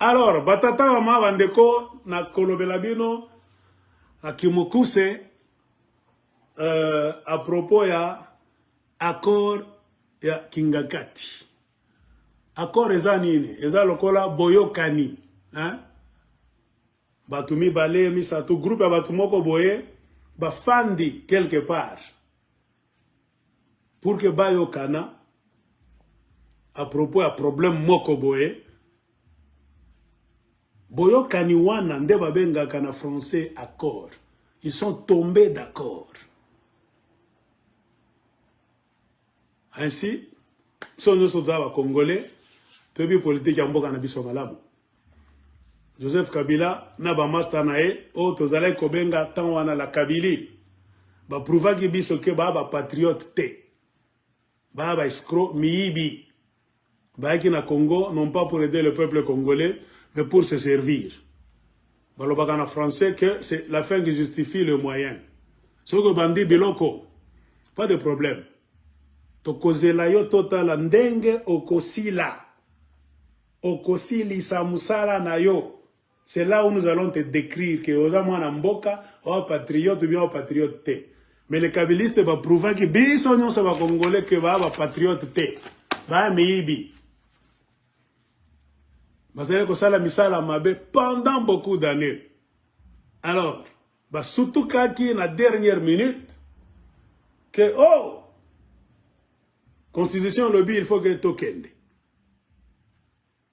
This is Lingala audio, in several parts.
Alors, batata mama bandeko na kolobela bino na kimokuse à propos ya accord ya Kingakati. Accord eza nini? Eza lokola boyokani, hein? Bato mibale, misato, groupe ya bato moko boye bafandi quelque part pour que bayokana à propos ya problème moko boye. Boyokani wana nde babengaka na français accord. Ils sont tombés d'accord. Ainsi, biso nyonso toza bacongolais, toyebi politike ya mboka na biso malamu. Joseph Kabila na bamasta na ye oyo tozalaki kobenga ntango wana la Kabili, baprouvaki biso ke baa bapatriote te, baa baescroc, miyibi. Bayaki na Congo non pas pour aider le peuple congolais, mais pour se servir. Balobaka na français que c'est la fin qui justifie le moyen. Soki obandi biloko, pas de problème, tokozela yo, totala ndenge okosila, okosilisa mosala na yo. C'est là où nous allons te décrire que oza mwana mboka, oa patriote ou bien oa patriote te. Mais les kabilistes baprouvaki biso nyonso bacongolais ke baa bapatriote te, baa miyibi, bazali kosala misala mabe pendant beaucoup d'années. Alors basutukaki na dernière minute que oh, constitution lobi il faut que tokende.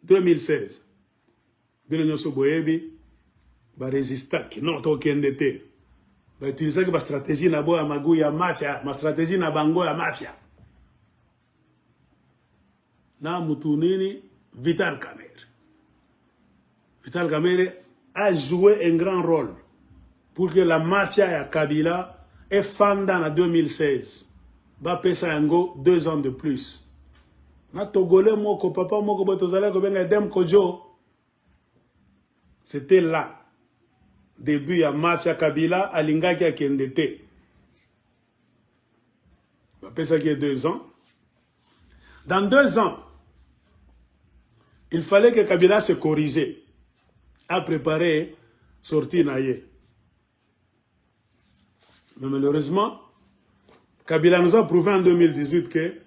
2016, bino nyonso boyebi, barésistaki, non, tokende te. Bautilisaki bastratégie na bo ya magu ya mafia, mastratégie na bango ya mafia na mutu nini, Vital Kamerhe. Vital Kamerhe a joué un grand rôle pour que la mafia ya Kabila efanda na 2016, bapesa yango 2 ans de plus na Togolais moko, papa moko boye tozalaki kobenga Edem Kojo. C'était là début ya mafia. Kabila alingaki akende te, bapesaki ye 2 ans. Dans 2 ans, il fallait que Kabila se corrige, a préparé sortie na ye. Mais malheureusement, Kabila nous a prouvé en 2018 que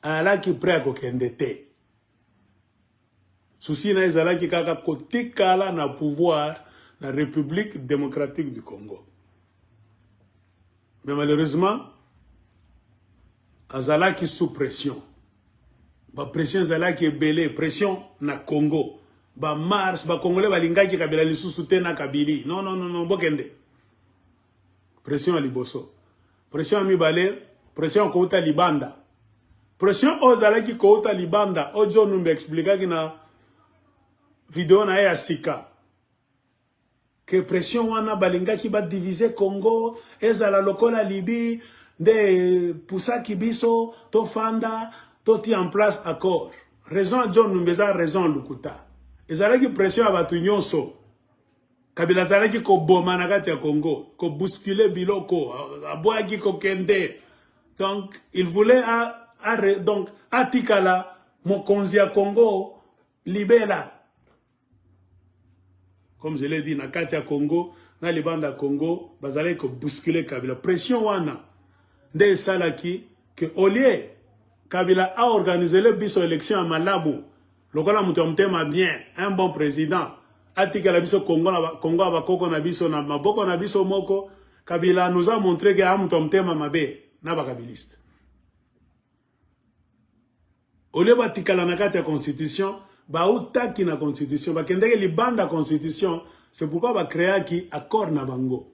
azalaki prêt akokende te. Souci na ezalaki kaka kotikala na pouvoir na République démocratique du Congo. Mais malheureusement, azalaki sous pression. Bapression ezalaki ebele, pression na Congo, bamarche, bacongolais balingaki Kabila lisusu te na Kabili. Non, non, non, non, bokende. Pression ya liboso. Pression ya mibale, pression ya kouta libanda. Pression oyo ezalaki kouta libanda, oyo John Numbi expliquaki na video na ye ya sika, ke pression wana balingaki badiviser Congo, ezala lokola Libye, nde pusaki biso tofanda, totia en place accord. Raison ya John Numbi eza raison lukuta. Ezalaki pression ya bato nyonso. Kabila azalaki koboma na kati ya Congo, kobousculer biloko, aboyaki kokende. Donc il voulait donc atikala mokonzi ya Congo libela. Comme je l'ai dit, na kati ya Congo, na libanda ya Congo, bazalaki kobousculer Kabila. Pression wana nde esalaki ke au lieu Kabila aorganizele biso élection ya malamu lokola moto ya motema bien, un bon président, atikela biso Congo, na Congo ya bakoko na biso na maboko na biso moko, Kabila nous a montré ke a moto ya motema mabe na bakabiliste. Au lieu batikala na kati ya constitution, bautaki na constitution, bakendaki libanda constitution. C'est pourquoi bacréaki accord na bango.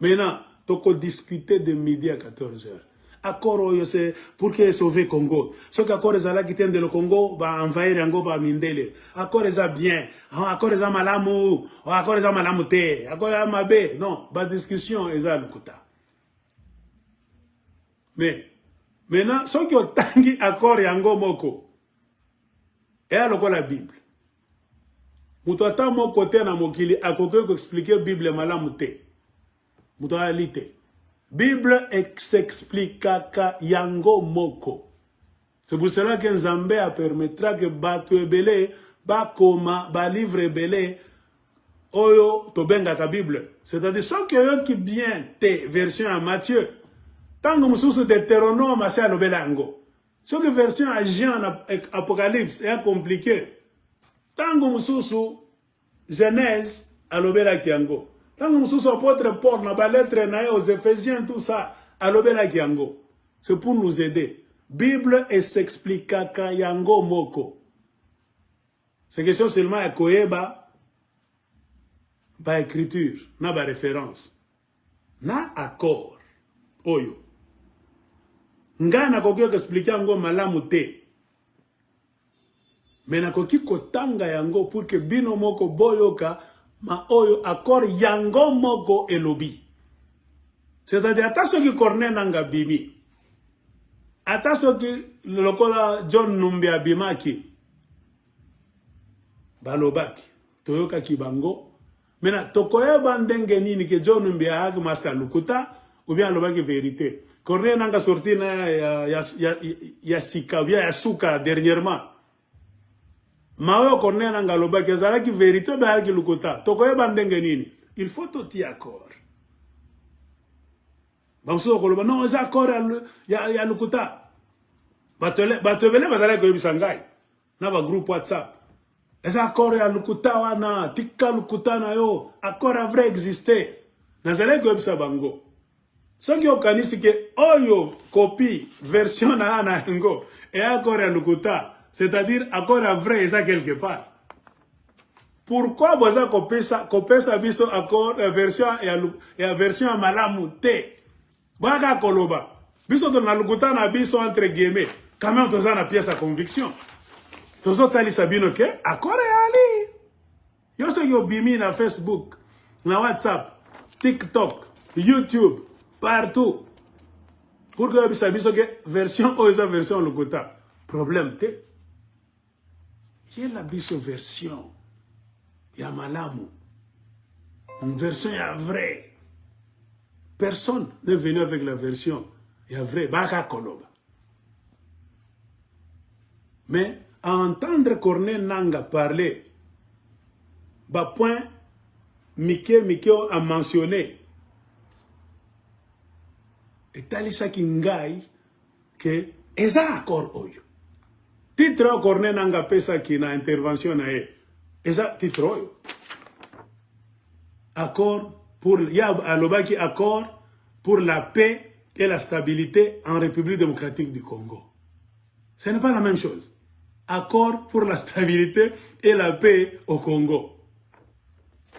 Maintenant, tokodiscute de midi à 14 heures. Accord oyo, c'est pour que sauver Congo. Soki accord ezalaki te, ndelo Congo baenvahir yango bamindele. Accord eza bien, accord eza malamu, accord eza malamu te, accord eza mabe, non, badiscussion eza lokuta. Mais maintenant, soki otangi accord yango moko, eya lokola Bible. Moto ata moko te na mokili akoki koexpliquer Bible malamu te, moto ayali te. Bible s'expliquaka yango moko. C'est pour cela que Nzambe apermettra que bato ebele bakoma balivre ebele oyo tobengaka Bible. C'est-à-dire soki oyoki bien te version ya Matthieu, ntango mosusu Deutéronome asi alobela yango. Soki version ya Jean na Apocalypse eya compliqué, ntango mosusu Genèse alobelaki yango. Ntango mosusu apôtre Paul na balettre na ye aux Éphésiens, tout ça, alobelaki yango. C'est pour nous aider. Bible es'expliquaka yango moko. C'est question seulement ya koyeba baécriture na baréférence na accord oyo. Ngai nakoki koexpliquer yango malamu te, me nakoki kotanga yango pour que bino moko boyoka ma oyo accord yango moko elobi. C'est-à-dire, ata soki Corneille Nanga abimi, ata soki lokola John Numbi abimaki, balobaki, toyokaki bango. Mena tokoyeba ndenge nini ke John Numbi ayaki master lukuta ou bien alobaki vérité? Corneille Nanga sorti na ya sika ou bien ya suka dernièrement, ma oyo Corneille Nanga alobaki ezalaki vérité ou bien ayaki lukuta? Tokoyeba ndenge nini? Il faut totia accord. Bamosusu bakoloba: non, eza accord ya lukuta. Bato ebele bazalaki koyebisa ngai na bagroupe WhatsApp: eza accord ya lukuta wana, tika lukuta na yo, accord ya vrai existe. Nazalaki koyebisa bango: soki okanisi ke oyo copie version na ya na yango eya accord ya lukuta, c'est-à-dire accord ya vrai eza quelque part. Pourquoi boza kopesa biso accord version ya version ya malamu te? Boyaka koloba biso to na lukuta na biso, entre guillemets. Quand même toza na pièce ya conviction, tozotalisa bino ke accord eyali. Yo soki obimi na Facebook, na WhatsApp, TikTok, YouTube, partout, pour que oyebisa biso ke version oyo eza version lokuta, problème te. Yela biso version ya malamu, version ya vrai. Personne n'est venu avec la version ya vrai, baka koloba. Mais à entendre Corneille Nanga parler, bapoint mike mike a mentionné etalisaki ngai ke eza accord oyo. Titre oyo Corneille Nanga apesaki na intervention na ye eza titre oyo: accord pour ya, alobaki accord pour la paix et la stabilité en République démocratique du Congo. Ce n'est pas la même chose. Accord pour la stabilité et la paix au Congo,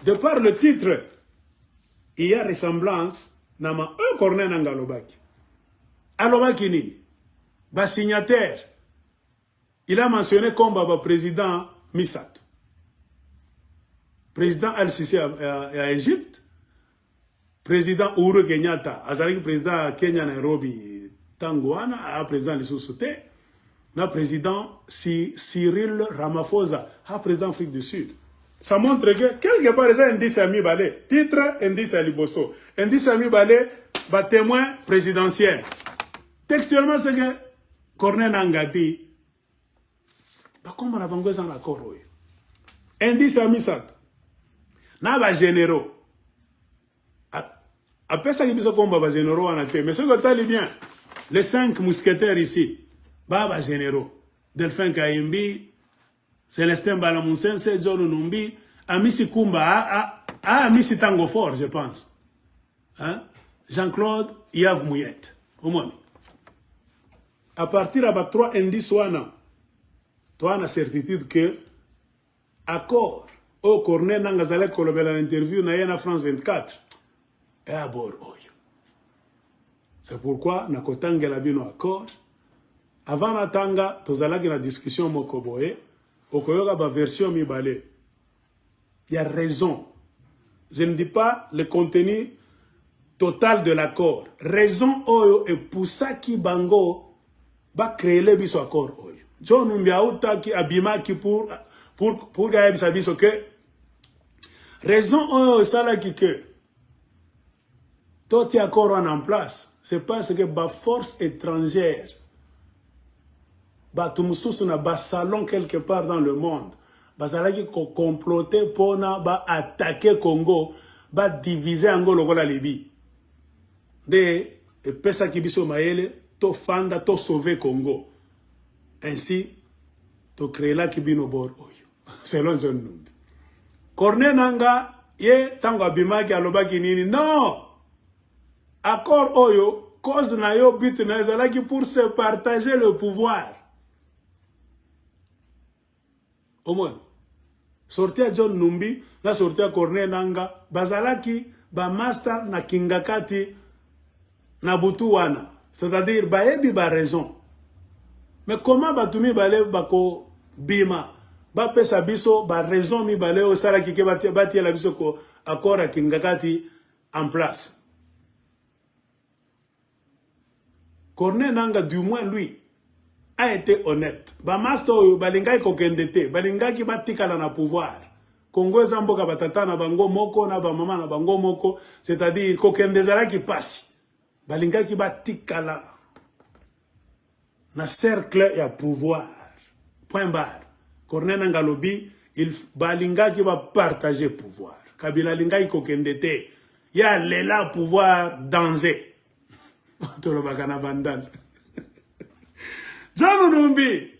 de par le titre, il y a ressemblance na ma oyo Corneille Nanga alobaki. Alobaki nini? Basignataire, il a mentionné comme baprésident misato: président Al-Sisi ya Égypte, président Uhuru Kenyatta, azalaki président ya Kenya, Nairobi ntango wana, aya président lisusu te, na président Cyril Ramaphosa, a président Afrique du Sud. Ça montre que quelque part eza indice ya mibale. Titre, indice ya liboso. Indice ya mibale, batémoin présidentiel. Textuellement, c'est que Corneille Nanga dit bakombo na bango eza na accord oyo. Indice ya misato, na bagénéraux. Apesaki biso kombo bagénéraux wana te, mais soki otali bien les cinq mousquetaires ici, baa bagénéraux: Delphin Kahimbi, Célestin Balamunsense, John Numbi, Amisi Kumba, a Amisi Tango Fort, je pense, hein? Jean-Claude Yav Muyet. Omoni, à partir ya ba trois indices wana, toa na certitude que accord oyo Corneille Nanga azalaki kolobela na interview na ye na France 24 eya accord oyo. C'est pourquoi nakotangela bino accord. Avant natanga, tozalaki na discussion moko boye. Okoyoka baversion mibale ya raison. Je ne dis pas le contenu total de l'accord, raison oyo epusaki bango bacréer biso accord oyo. John Numbi autaki, abimaki pour ayebisa biso ke raison oyo esalaki ke totia accord wana en place, c'est parce que baforce étrangère Bato mosusu na ba salon quelque part dans le monde bazalaki ko comploter pona ba attaquer Congo, ba diviser yango lokola Libye. Nde epesaki biso mayele tofanda to sauver Congo. Ainsi to creelaki bino bord oyo. Selon John Numbi. Corneille Nanga ye tango abimaki alobaki nini? Non! Accord oyo cause na yo but na ezalaki pour se partager le pouvoir. Omoni? Sortie ya John Numbi na sortie ya Corneille Nanga bazalaki ba master na Kingakati na butu wana. C'est-à-dire bayebi ba raison. Mais comment bato mibale bako bima bapesa biso ba raison mibale oyo esalaki ke batiela biso ko accord ya Kingakati en place. Corneille Nanga du moins lui a été honnête. Ba master oyo balingaki kokende te, balingaki batikala na pouvoir. Congo eza mboka ba tata na bango moko na ba mama na bango moko, c'est-à-dire kokende ezalaki pasi. Balingaki batikala na cercle ya pouvoir. Point barre. Corneille Nanga alobi il balingaki ba partager pouvoir. Kabila alingaki kokende te. Ye alela pouvoir danger. Tolobaka na bandal. John Numbi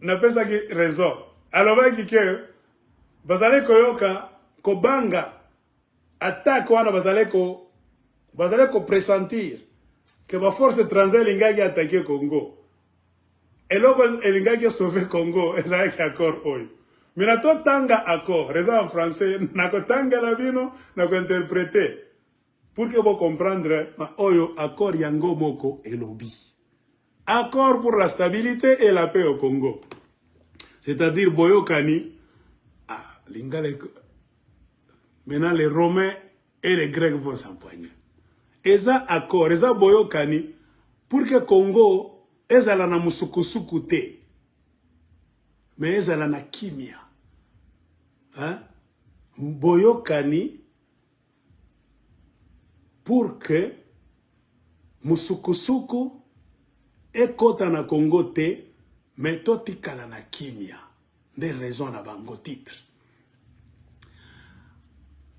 napesaki raison. Alobaki ke bazali koyoka kobanga attaque wana bazali ko bazali ko pressentir que ba force étrangère elingaki attaquer Congo. Eloko elingaki sauver Congo ezalaki accord oyo. Mais na totanga accord eza en français, nakotangela bino, nakointerprete pour que bo comprendre ma oyo accord yango moko elobi. Accord pour la stabilité et la paix au Congo. C'est-à-dire boyokani ah, lingala maintenant les Romains et les Grecs vont s'empoigner. Eza accord, eza boyokani pour que Congo ezala na musukusuku te. Mais ezala na kimia. Hein? Boyokani pour que musukusuku ekota na Congo te, mais totikala na kimia. Nde raison na bango titre.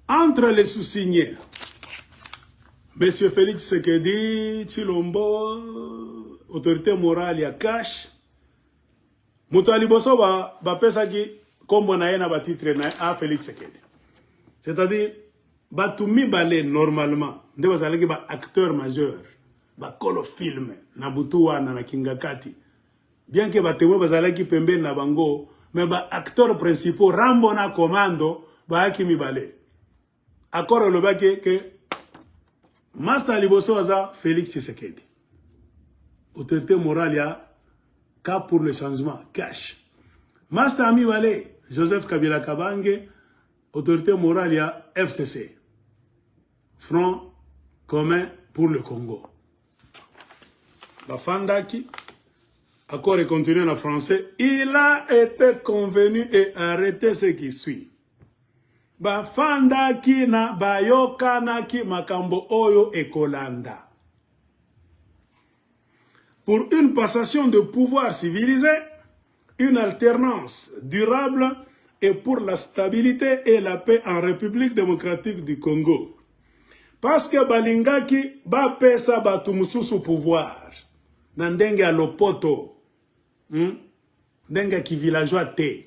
Entre les sous-signés, Monsieur Félix Tshisekedi, Tshilombo, autorité morale ya cash, moto ya liboso bapesaki kombo na ye na batitre na ye a Félix Tshisekedi. C'est-à-dire bato mibale normalement nde bazalaki ba acteur majeur bakolo film na butu wana na Kingakati. Bien que ba témoins bazalaki pembeni na bango, mais ba acteurs principaux Rambo na Commando bayaki mibale. Accord elobaki que master liboso aza Félix Tshisekedi. Autorité morale ya Cap pour le changement, cash. Master mibale Joseph Kabila Kabange, autorité morale ya FCC. Front commun pour le Congo. Bafandaki, accord est continué en français. Il a été convenu et arrêté ce qui suit. Bafandaki na bayokanaki makambo oyo ekolanda. Pour une passation de pouvoir civilisé, une alternance durable et pour la stabilité et la paix en République démocratique du Congo. Parce que balingaki bapesa bato mosusu pouvoir na ndenge ya lopoto, Ndenge ya kivillageois te.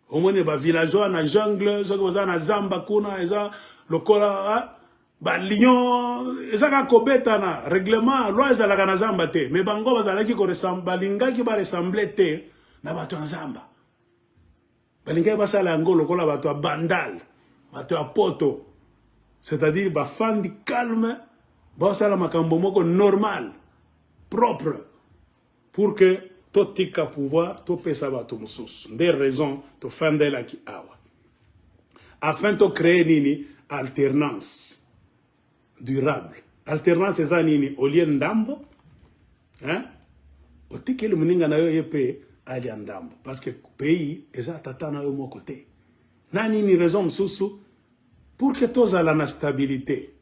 Omoni ba villageois na jungle, soki baza na zamba kuna eza lokola ba lion, eza kaka kobetana, règlement loi ezalaka na zamba te, mais bango bazalaki ko balingaki ba ressembler te na bato ya zamba. Balingaki basala yango lokola bato ya bandal, bato ya poto, c'est-à-dire bafandi calme, basala makambo moko normal, propre, pour que totika pouvoir topesa bato mosusu. Nde raison tofandelaki awa afin to créer nini? Alternance durable. Alternance eza nini? Olie ndambo, hein? Otikeli moninga na yo ye mpe alia ndambo, parce que pays eza tata na yo moko te. Na nini raison mosusu? Pour que tozala na stabilité.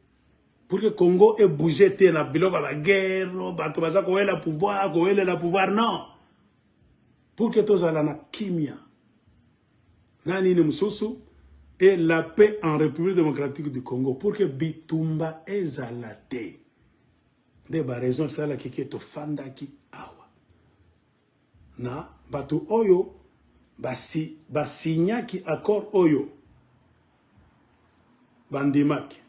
Pour que Congo ebouge te na biloko ya baguerre, bato baza kowela pouvoir, kowelela pouvoir, non. Pour que tozala na kimia. Na nini mosusu et la paix en République démocratique du Congo pour que bitumba ezala te. Nde ba raison esalaki ke tofandaki awa. Na bato oyo basi basignaki accord oyo bandimaki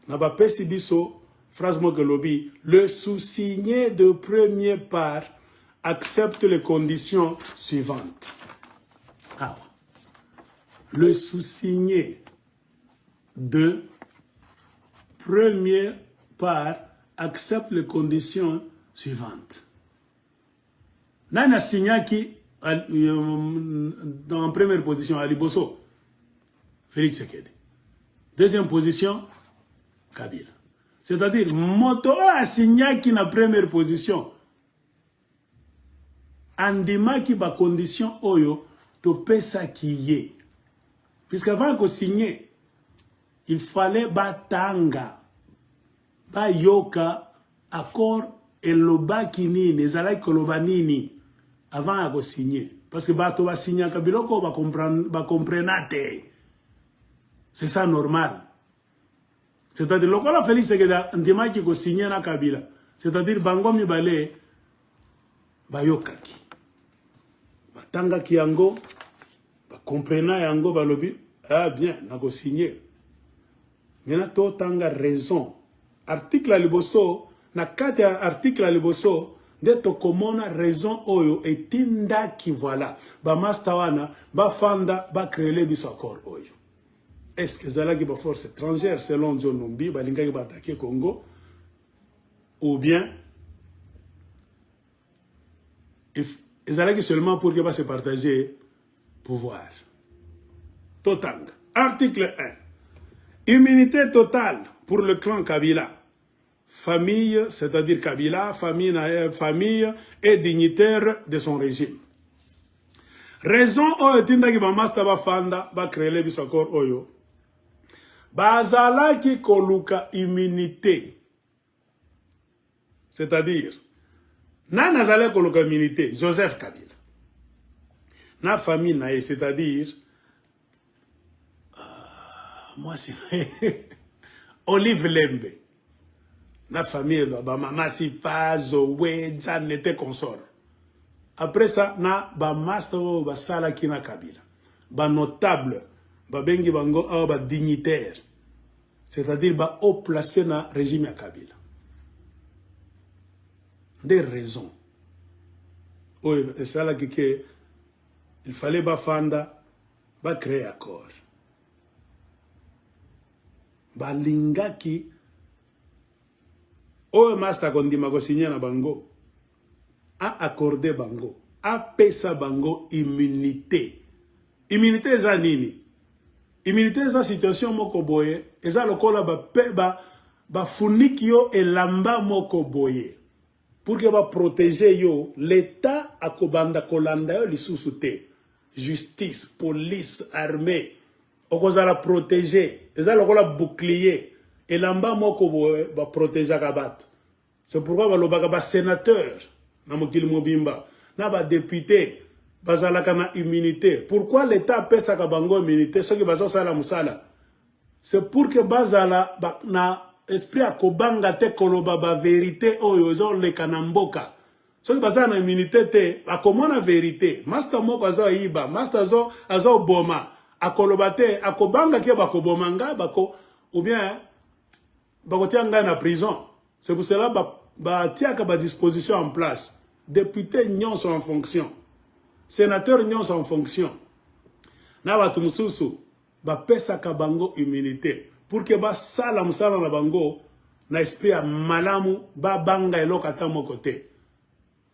na bapesi biso phrase moko elobi: "Le sous-signé de premier part accepte les conditions suivantes." Awa le sous-signé de premier part accepte les conditions suivantes. Nani asignaki en première position? Ya liboso, Félix Tshisekedi. Deuxième position, Kabila. C'est-à-dire moto oyo asignaki na première position andimaki bacondition oyo topesaki ye, puisque avant kosigne, il fallait batanga, bayoka accord elobaki nini, ezalaki koloba nini avant ya kosigne, parce que bato basignaka biloko oyo bacomprena te. C'est ça normal. C'est-à-dire lokola Félix Tshisekedi andimaki kosigne na Kabila, c'est-à-dire bango mibale bayokaki, batangaki yango, bacomprena yango, balobi: "Ah bien, nakosigne." Maintenant totanga raison. Article ya liboso, na kati ya article ya liboso nde tokomona raison oyo etindaki, voilà, bamaster wana bafanda, bacréele biso accord oyo. Est ce que ezalaki baforce étrangère, selon John Numbi, balingaki baattaquer Congo, ou bien ezalaki seulement pour que base partager pouvoir? Totanga article 1: immunité totale pour le clan Kabila, famille, c'est-à-dire Kabila, famille, famille et dignitaire de son régime. Raison oyo etindaki bamaster bafanda, bacréele biso accord oyo, bazalaki koluka immunité. C'est-à-dire nani azalaki koluka immunité? Joseph Kabila na famille na ye, c'est-à-dire mwasi na ye Olive Lembe na famille, bamama Sifa, Zowe, Janet, consort. Après ça, na bamaster oyo basalaki na Kabila, banotable, babengi bango awa badignitaire, c'est-à-dire bahaut placé na régime ya Kabila. Nde raison oyo esalaki ke il fallait bafanda, bacréer accord. Balingaki oyo master akondima kosigne na bango, aaccorde bango, apesa bango immunité. Immunité eza nini? Immunité eza situation moko boye, eza lokola bafuniki yo elamba moko boye pour que baprotege yo. L'État akobanda kolanda yo lisusu te, justice, police, armée, okozala protégé. Eza lokola bouclier, elamba moko boye baprotégeaka bato. C'est pourquoi balobaka basénateur na mokili mobimba na badéputé bazalaka na immunité. Pourquoi l'État apesaka bango immunité soki bazosala mosala? C'est pour que bazala na esprit ya kobanga te koloba bavérité oyo ezoleka na mboka. Soki baza na immunité te, bakomona vérité. Master moko azoyiba, master azoboma, akoloba te, akobanga ke bakoboma nga bako ou bien bakotia ngai na prison. C'est pour cela batiaka badisposition en place: député nyonso en fonction, sénateur nyonso en fonction na bato mosusu, bapesaka bango immunité pour que basala mosala na bango na esprit ya malamu, babanga eloko ata moko te.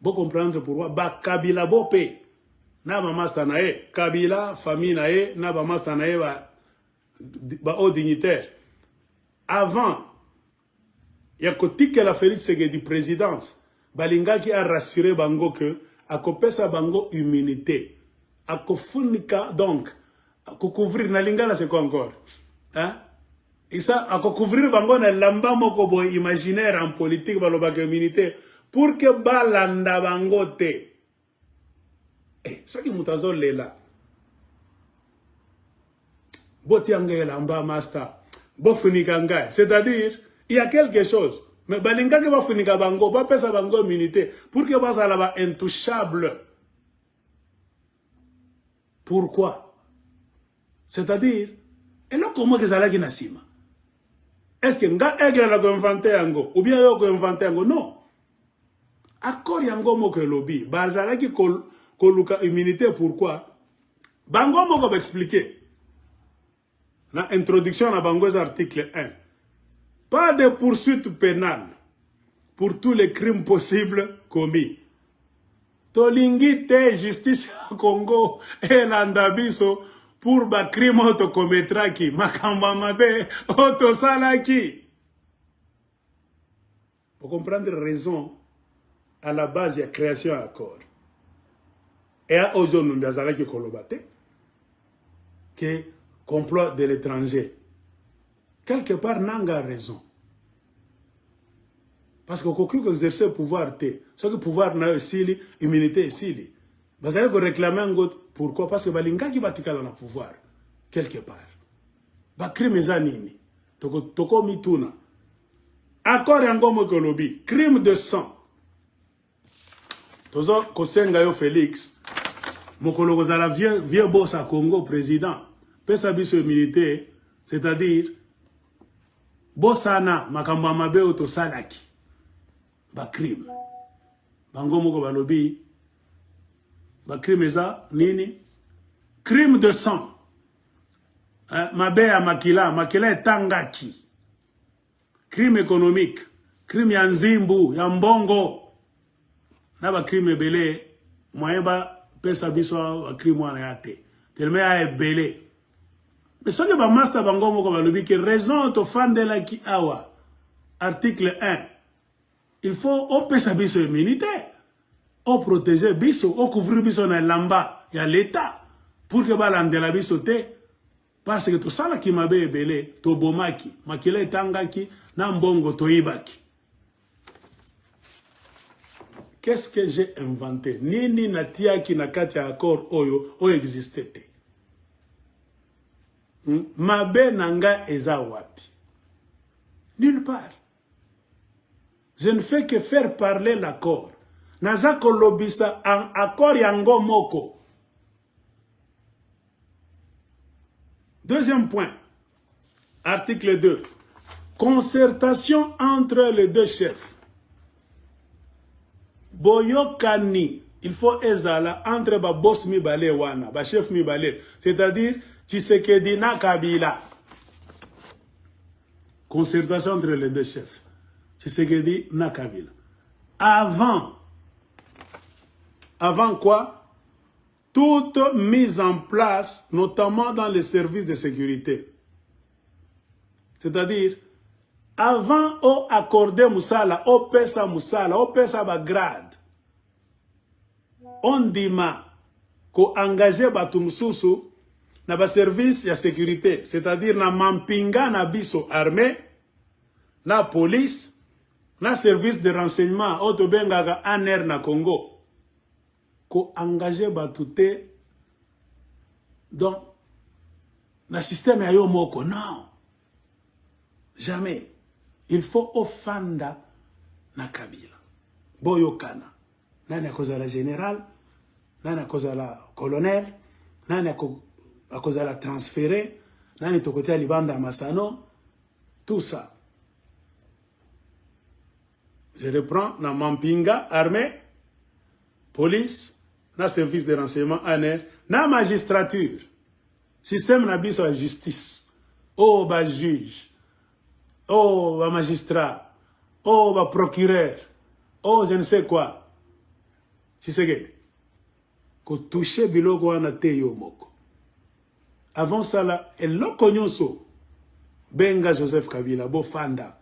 Bocomprendre pourquoi bakabila bo mpe na bamaster na ye, Kabila, famille na ye na bamaster na ye, ba haut dignitaire, avant ya kotikela Félix Tshisekedi présidence, balingaki arassurer bango ke akopesa bango immunité, akofunika, donc akocouvrir na lingala, c'est quoi encore, hein? Isa akocouvrir bango na elamba moko boye imaginaire en politique balobaka immunité pour que balanda bango te. Eh, soki moto azolela botia ngai elamba master bofunika ngai, c'est-à-dire il y a quelque chose, mais balingaki bafunika bango, bapesa bango immunité pour que bazala ba intouchable. Pourquoi? C'est-à-dire eloko moko ezalaki na nsima. Est-ce que nga aigle na koinvente yango ou bien yo koinvente yango? Non, accord yango moko elobi bazalaki koluka immunité. Pourquoi? Bango moko baexplique na introduction na bango, eza article 1: pas de poursuite pénale pour tous les crimes possibles commis. Tolingi te justice ya Congo elanda biso pour bacrime oyo tokometraki, makambo ya mabe oyo tosalaki. Bocomprendre raison à la base ya création ya accord eya oyo Numbi azalaki koloba te ke complot de l'étranger. Quelque part nanga raison, parce que okoki koexercer pouvoir te soki pouvoir na yo esili, immunité esili. Bazali koréclame yango pourquoi? Parce que balingaki batikala na pouvoir. Quelque part bacrime eza nini? Tokomituna. Accord yango moko elobi crime de sang. Tozo kosenga yo Félix, mokolo kozala vieux boss ya Congo, président, pesa biso immunité, c'est-à-dire bosana makambo ya mabe oyo tosalaki, bacrime. Bango moko balobi bacrime eza nini? Crime de sang, eh, mabe ya makila, makila etangaki. Crime économique, crime ya nzimbu ya mbongo na bacrime ebele. Moyen bapesa biso bacrime wana ya te, tellement ya ebele. Mais soki bamaster bango moko balobi ke raison tofandelaki awa, article 1, il faut opesa biso immunité, oprotege biso, ocouvrir biso na elamba ya l'État pour que balandela biso te, parce que tosalaki mabe ebele, tobomaki, makila etangaki na mbongo toyibaki. Qu'est-ce que j'ai inventé? Nini natiaki na kati ya accord oyo oyo existe te? Mabe na ngai eza wapi? Nulle part. Je ne fais que faire parler l'accord. Naza kolobisa accord yango moko. Deuxième point, article 2, concertation entre les deux chefs. Boyokani il faut ezala entre baboss mibale wana, bachef mibale, c'est-à-dire Tshisekedi na Kabila. Concertation entre les deux chefs, Tshisekedi na Kabila, avant quoi? Toute mise en place, notamment dans les services de sécurité. C'est-à-dire, avant o accorder musala, opesa musala, opesa ba grade, ondima ko engager bato mosusu na baservice ya sécurité, c'est-à-dire na mampinga na biso, armée na police na service de renseignement oyo tobengaka ANR na Congo. Koengage bato te donc na système ya yo moko, non, jamais. Il faut ofanda na Kabila, boyokana nani akozala général, nani akozala colonel, nani akozala transféré, nani tokotia libanda ya masano, tout ça. Je reprends: na mampinga, armée, police na service de renseignement ANR, na magistrature, système na biso ya justice, oyo bajuge, oyo bamagistrat, oyo baprocureur, oyo je ne sais quoi. Tshisekedi, kotouche biloko wana te yo moko. Avant sala eloko nyonso, benga Joseph Kabila, bofanda,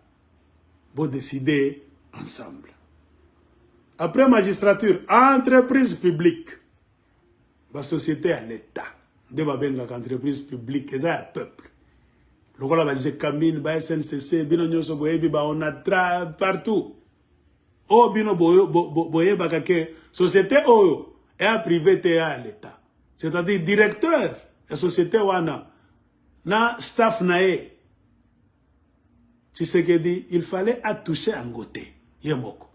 bodécider ensemble. Après magistrature, entreprise publique, basociété ya l'État nde babengaka entreprise publique, eza ya peuple. Lokola ba Gécamines, ba SNCC, bino nyonso boyebi ba Onatra partout. Oyo bino boyebaka ke société oyo eya privé te ya l'État. C'est-à-dire directeur ya société wana na staff na ye Tshisekedi, il fallait atoucher yango te ye moko.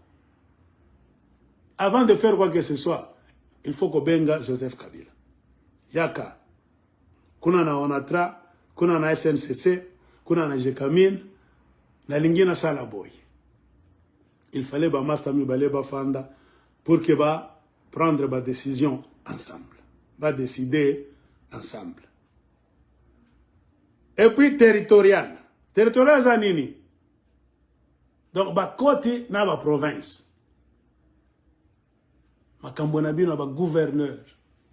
Avant de faire quoi que ce soit, il faut kobenga Joseph Kabila. Yaka, kuna na Onatra, kuna na SNCC, kuna na Gécamines, nalingi nasala boye. Il fallait bamasta mibale bafanda pour que ba prendre ba décision ensemble. Ba décider ensemble. Et puis territorial. Territorial eza nini? Donc bakoti na ba province. Makambo na bino ba gouverneur,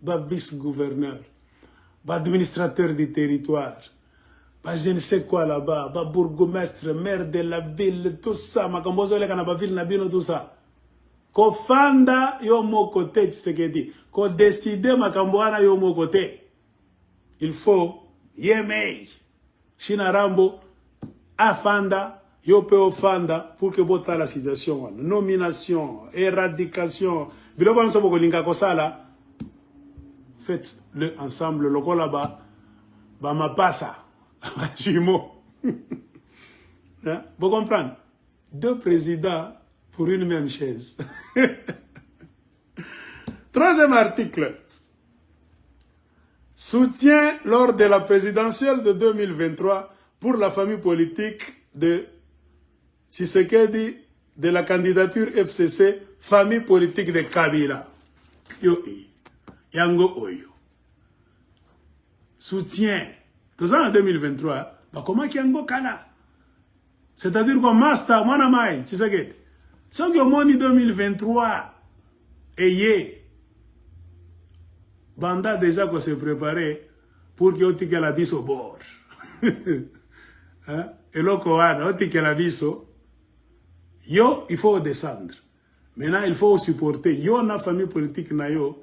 ba vice-gouverneur, ba administrateur du territoire, ba je ne sais quoi là-bas, ba bourgmestre, maire de la ville, tout ça, makambo ozoleka na ba ville na bino, tout ça. Kofanda yo moko te Tshisekedi, kodécider makambo wana yo moko te. Il faut yemei China Rambo afanda, yo mpe ofanda pour que botala situation wana, nomination, éradication, biloko nyonso bokolinga kosala, faites-le ensemble lokola ba bamapasa bajumeaux. Hein? Vous comprenez? Deux présidents pour une même chaise. Troisième article. Soutien lors de la présidentielle de 2023 pour la famille politique de Tshisekedi de la candidature FCC, famille politique de Kabila. Yo, yango oyo. Soutien. Toza en 2023, bakomaki yango kala. C'est-à-dire quoi, master, mwana mai, Tshisekedi. Soki omoni 2023 eye, banda déjà ko se préparer pour que otikela biso bord. Hein? Eloko wana otikela biso, yo il faut descendre. Maintenant il faut supporter yo na famille politique na yo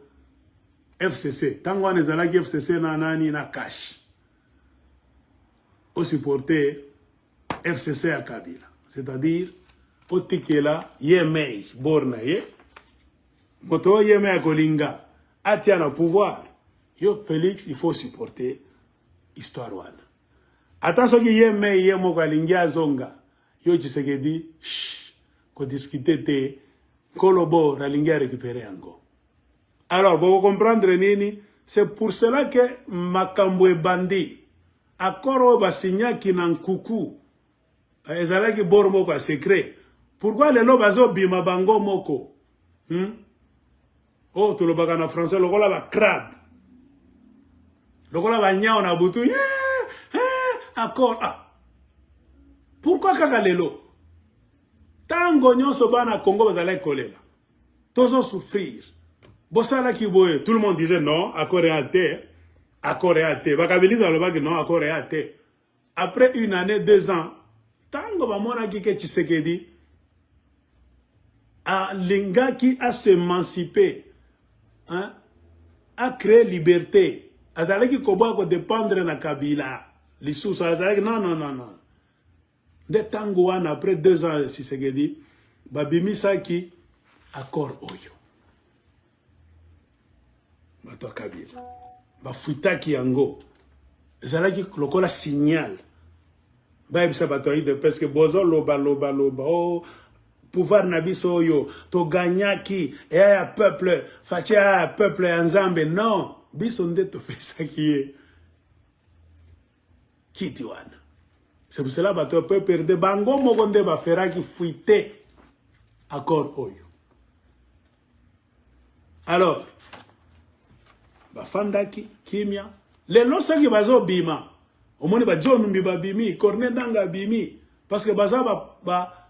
FCC. Tango wana ezalaki FCC na nani na cash. Osupporter FCC ya Kabila. C'est-à-dire otikela ye mei bord na ye. Moto oyo ye mei akolinga atia na pouvoir. Yo Félix, il faut supporter histoire wana. Ata soki ye mei ye moko alingi azonga, yo Tshisekedi, kodiscuter te, nkolo bord alingi arécupérer yango. Alors, vous comprendre nini? C'est pour cela que makambo ebandi. Accord oyo basignaki na nkuku ezalaki bord moko ya secret. Pourquoi lelo bazobima bango moko? Oyo tolobaka na français lokola bacrabe, lokola banyao na butu, yeah, eh, accord. Ah. Pourquoi kaka lelo? Ntango nyonso bana Congo bazalaki kolela, tozosouffrir, bosalaki boye, tout le monde disait non, accord eya te, accord eya te. Bakabilisi balobaki non, accord eya te. Après une année, 2 ans, ntango bamonaki ke Tshisekedi alingaki as'émanciper, hein, acréer liberté, azalaki koboya kodépendre na Kabila lisusu, azalaki non, non, non, non. Nde ntango wana, après 2 ans, Tshisekedi babimisaki accord oyo bato ya Kabila bafuitaki yango. Ezalaki lokola signal bayebisa bato ya UDPS ke bozoloba loba loba o pouvoir na biso oyo toganyaki eya ya peuple, Fatshi eya ya peuple ya Nzambe. Non, biso nde topesaki ye kiti wana. C'est pour cela bato ya PPRD bango moko nde baferaki fuite accord oyo. Alors bafandaki kimia. Lelo soki bazobima, omoni baJohn Numbi babimi, Corneille Nanga abimi, parce que baza ba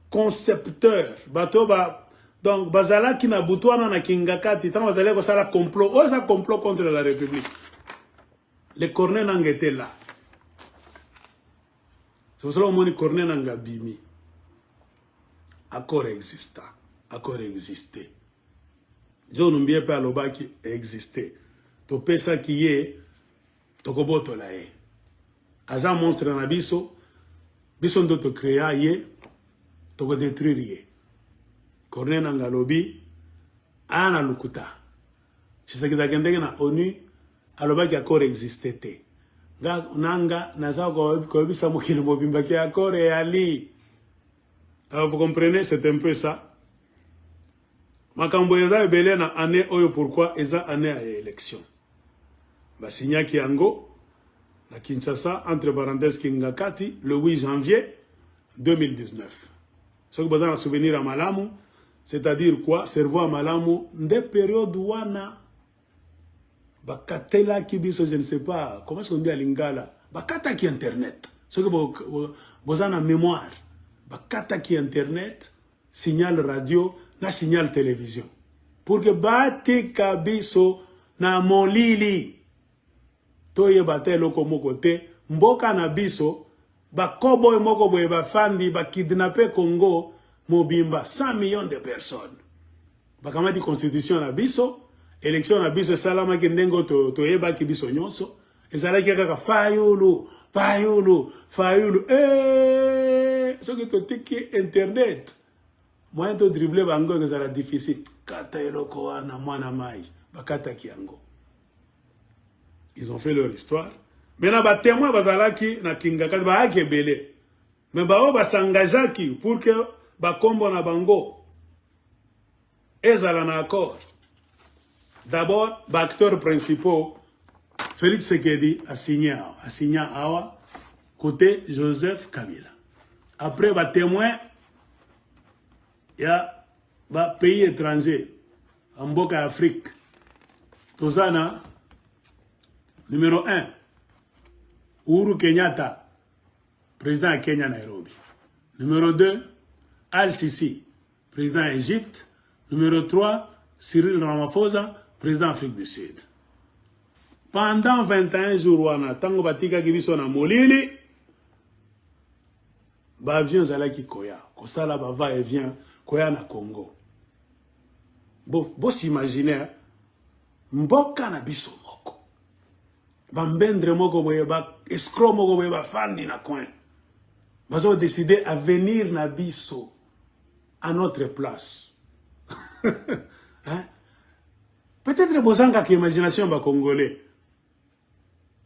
concepteur, bato ba donc bazalaki na butu wana na Kingakati ntango bazalaki kosala complot oyo eza complot contre la République. Le Corneille Nanga était là. C'est pour cela omoni Corneille Nanga abimi, accord exista, accord existe. John Numbi mpe alobaki existe, topesaki ye, tokobotola ye. Aza monstre na biso, biso ndo to créa ye, toko détruire ye. Corneille Nanga alobi aya na lukuta. Tshisekedi akendeki na ONU alobaki accord existe te. Nga Nanga naza koyebisa mokili mobimba ke accord eyali. Alors vous comprenez, c'est un peu ça. Makambo eza ebele na année oyo pourquoi eza année ya élection. Basignaki yango na Kinshasa entre parenthèses Kingakati le 8 janvier 2019. Soki boza na souvenir ya malamu, c'est-à-dire quoi? Cerveau ya malamu nde période wana bakatelaki biso, je ne sais pas comment est-ce qu'on dit à lingala, bakataki internet. Soki boza na mémoire, bakataki internet, signal radio na signal télévision pour que batika biso na molili, toyeba te eloko moko te. Mboka na biso, bakoboy moko boye bafandi, bakidnappe Congo mobimba, 100 millions de personnes. Bakamati constitution na biso, élection na biso esalamaki ndenge toyebaki biso nyonso, ezalaki kaka Fayulu, Fayulu, Fayulu. Eh, soki totiki internet, moyen to dribble bango ekozala difficile. Kata eloko wana, mwana mai. Bakataki yango, ils ont fait leur histoire. Maintenant batémoin bazalaki na Kingakati, bayaki ebele, mais baoyo bas'engageaki pour que bakombo na bango ezala na accord, d'abord baacteurs principaux, Félix Tshisekedi asigné awa, asigné awa côté Joseph Kabila. Après, batémoin ya bapays étranger, mboka ya Afrique, toza na numéro 1, Uhuru Kenyatta, président ya Kenya, Nairobi. Numéro 2, Al-Sisi, président ya Égypte. Numéro 3, Cyril Ramaphosa, président Afrique du Sud. Pendant 21 jours wana, ntango batikaki biso na molili, baavion ezalaki koya kosala bava et vient koya na Congo. Bos'imagine, mboka na biso moko, bambendre moko boye, baescroc moko boye bafandi na coin, bazodécider avenir na biso à notre place, hein? Peut-être bozangaka imagination, bacongolais,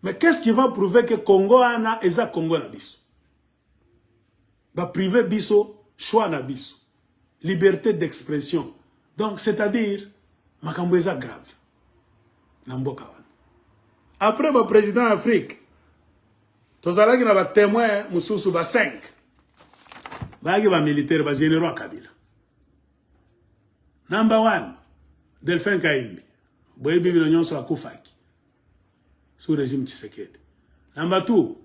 mais qu'est-ce qui va prouver que Congo wana eza Congo na biso? Baprive biso choix na biso, liberté d'expression. Donc c'est-à-dire makambo eza grave na mboka wana. Après baprésident Afrique, tozalaki na batémoin mosusu ba 5, bayaki bamilitaire, bagénéraux ya Kabila. Number 1, Delphin Kahimbi, boyebi bino nyonso, akufaki sous régime Tshisekedi. Number 2,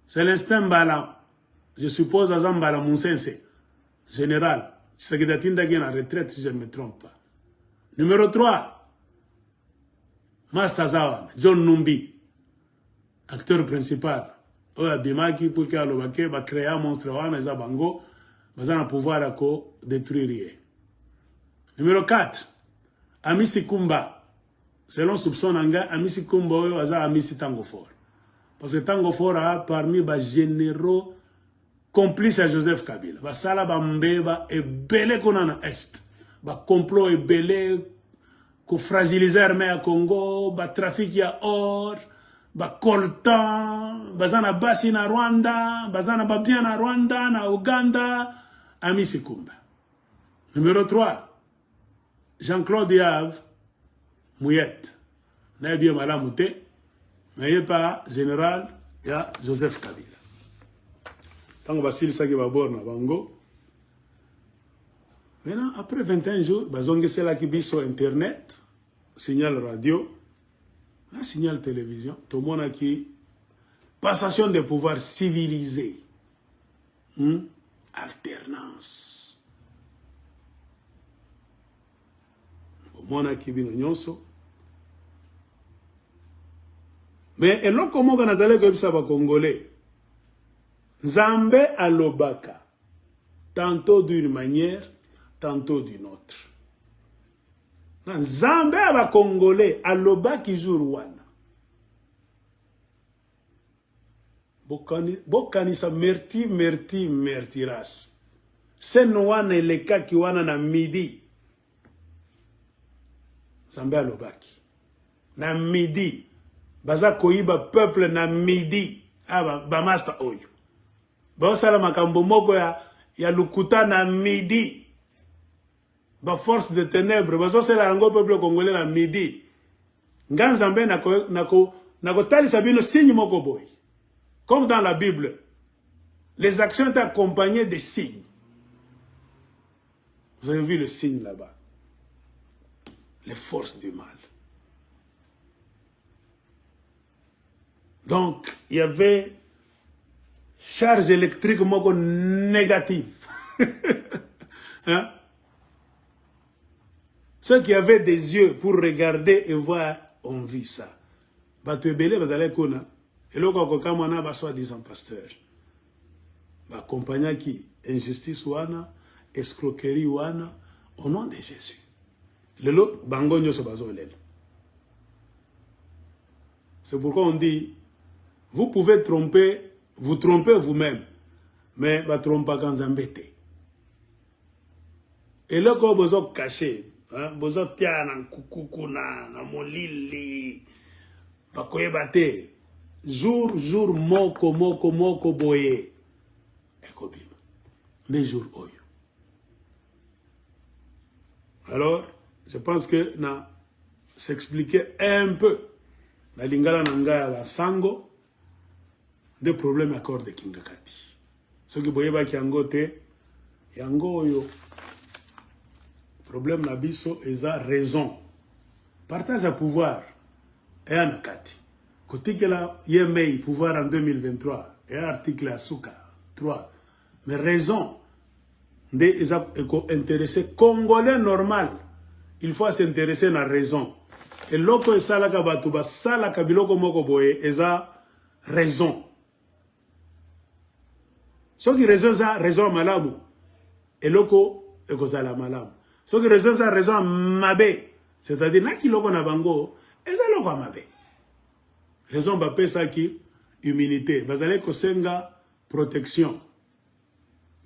Célestin Mbala, je suppose aza Mbala Munsense, général Tshisekedi atindaki na retraite, si je ne me trompe pas. Numéro 3, master aza wana, John Numbi, acteur principal oyo abimaki pour que alobake bacréa monstre wana, eza bango baza na pouvoir ya kodétruire ye. Numéro 4, Amisi Kumba. Selon soupçon na ngai, Amisi Kumba oyo aza Amisi Tango Fort, parce que Tango Fort a parmi bagénéraux complice ya Joseph Kabila, basala bambeba ebele kuna na Est, bacomplot ebele kofragiliser armée ya Congo, batrafic ya or, bacoltan, baza na basi na Rwanda, baza na babien na Rwanda, na Uganda. Amisi Kumba. Numéro 3, Jean-Claude Yav Muyet, nayebi ye malamu te, mais ye pa général ya Joseph Kabila. Ntango basilisaki babord na bango, maintenant après 21 jours, bazongiselaki biso internet, signal radio na signal télévision. Tomonaki passation de pouvoir civilisé, Alternance, omonaki bino nyonso. Mais eloko moko nazali koyebisa bacongolais, Nzambe alobaka tantôt d'une manière, tantôt d'une autre. Na Nzambe ya bacongolais alobaki jour wana. Bokanisa merti merti mertiras. Scène wana elekaki wana na midi. Nzambe alobaki na midi baza koyiba peuple na midi ah, ba master oyo baosala makambo moko ya, ya lokuta na midi ba force de ténèbres bazosala yango peuple congolais na midi nga nzambe nakotalisa bino signe moko boye comme dans la bible les actions étaient accompagnées des signes. Vous avez vu le signe là-bas, les forces du mal. Donc il y avait charge électrique moko négative. Hein? Ceux qui avaient des yeux pour regarder et voir ont vu ça. Bato ebele bazalaki kuna. Eloko ya kokamwa na ba soi-disant pasteur baaccompagnaki injustice wana, escroquerie wana au nom de Jésus. Lelo bango nyonso bazolela. C'est pourquoi on dit, vous pouvez tromper, vous tromper vous-même, mais batrompaka Nzambe te. Eloko oyo bozo cache, bozotia na nkuku kuna na molili, bakoyeba te. Jour jour moko moko moko boye ekobima nde jour oyo. Alors je pense que na s'expliquer un peu na lingala na ngai ya basango nde problème ya corps de Kingakati. Soki boyebaki yango te, yango oyo problème na biso eza raison. Partage ya pouvoir eya na kati. Kotikela ye mei pouvoir en 2023 eya article ya suka 3. Mais raison nde eza eko intéresser congolais normal. Il faut s'intéresser na raison. Eloko esalaka bato basalaka biloko moko boye eza raison. Soki raison eza raison malamu, eloko ekozala malamu. Soki raison eza raison mabe, c'est-à-dire na kiloko na bango eza eloko ya mabe. Raison bapesaki immunité, bazalaki kosenga protection,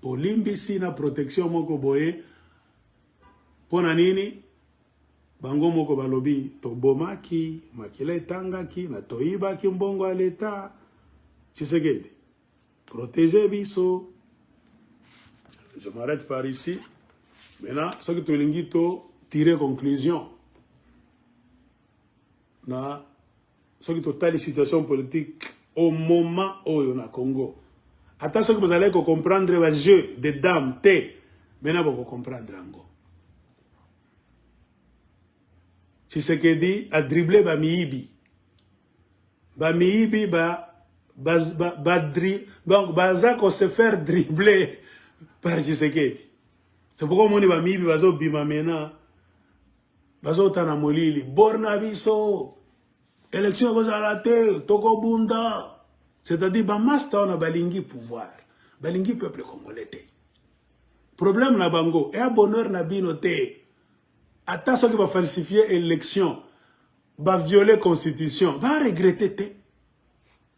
bolimbisi na protection moko boye. Mpo na nini? Bango moko balobi tobomaki, makila etangaki na toyibaki mbongo ya leta. Tshisekedi, protéger biso. Je m'arrête par ici. Maintenant, soki tolingi to tirer conclusion na soki totali situation politique au moment oyo na Congo, ata soki bozalaki kocomprendre ba jeu de dame te, maintenant bokocomprendre yango. Tshisekedi a dribblé ba miyibi. Ba miyibi ba ba ba, ba dri, donc baza ko se faire dribbler par Tshisekedi. C'est pourquoi omoni ba miyibi bazo bima maintenant, bazota na molili, borna biso élection ekozala te, tokobunda. C'est-à-dire ba master wana balingi pouvoir, balingi peuple congolais te. Problème na bango eya bonheur na bino te. Ata soki ba falsifier élection, ba violer constitution, ba regretter te.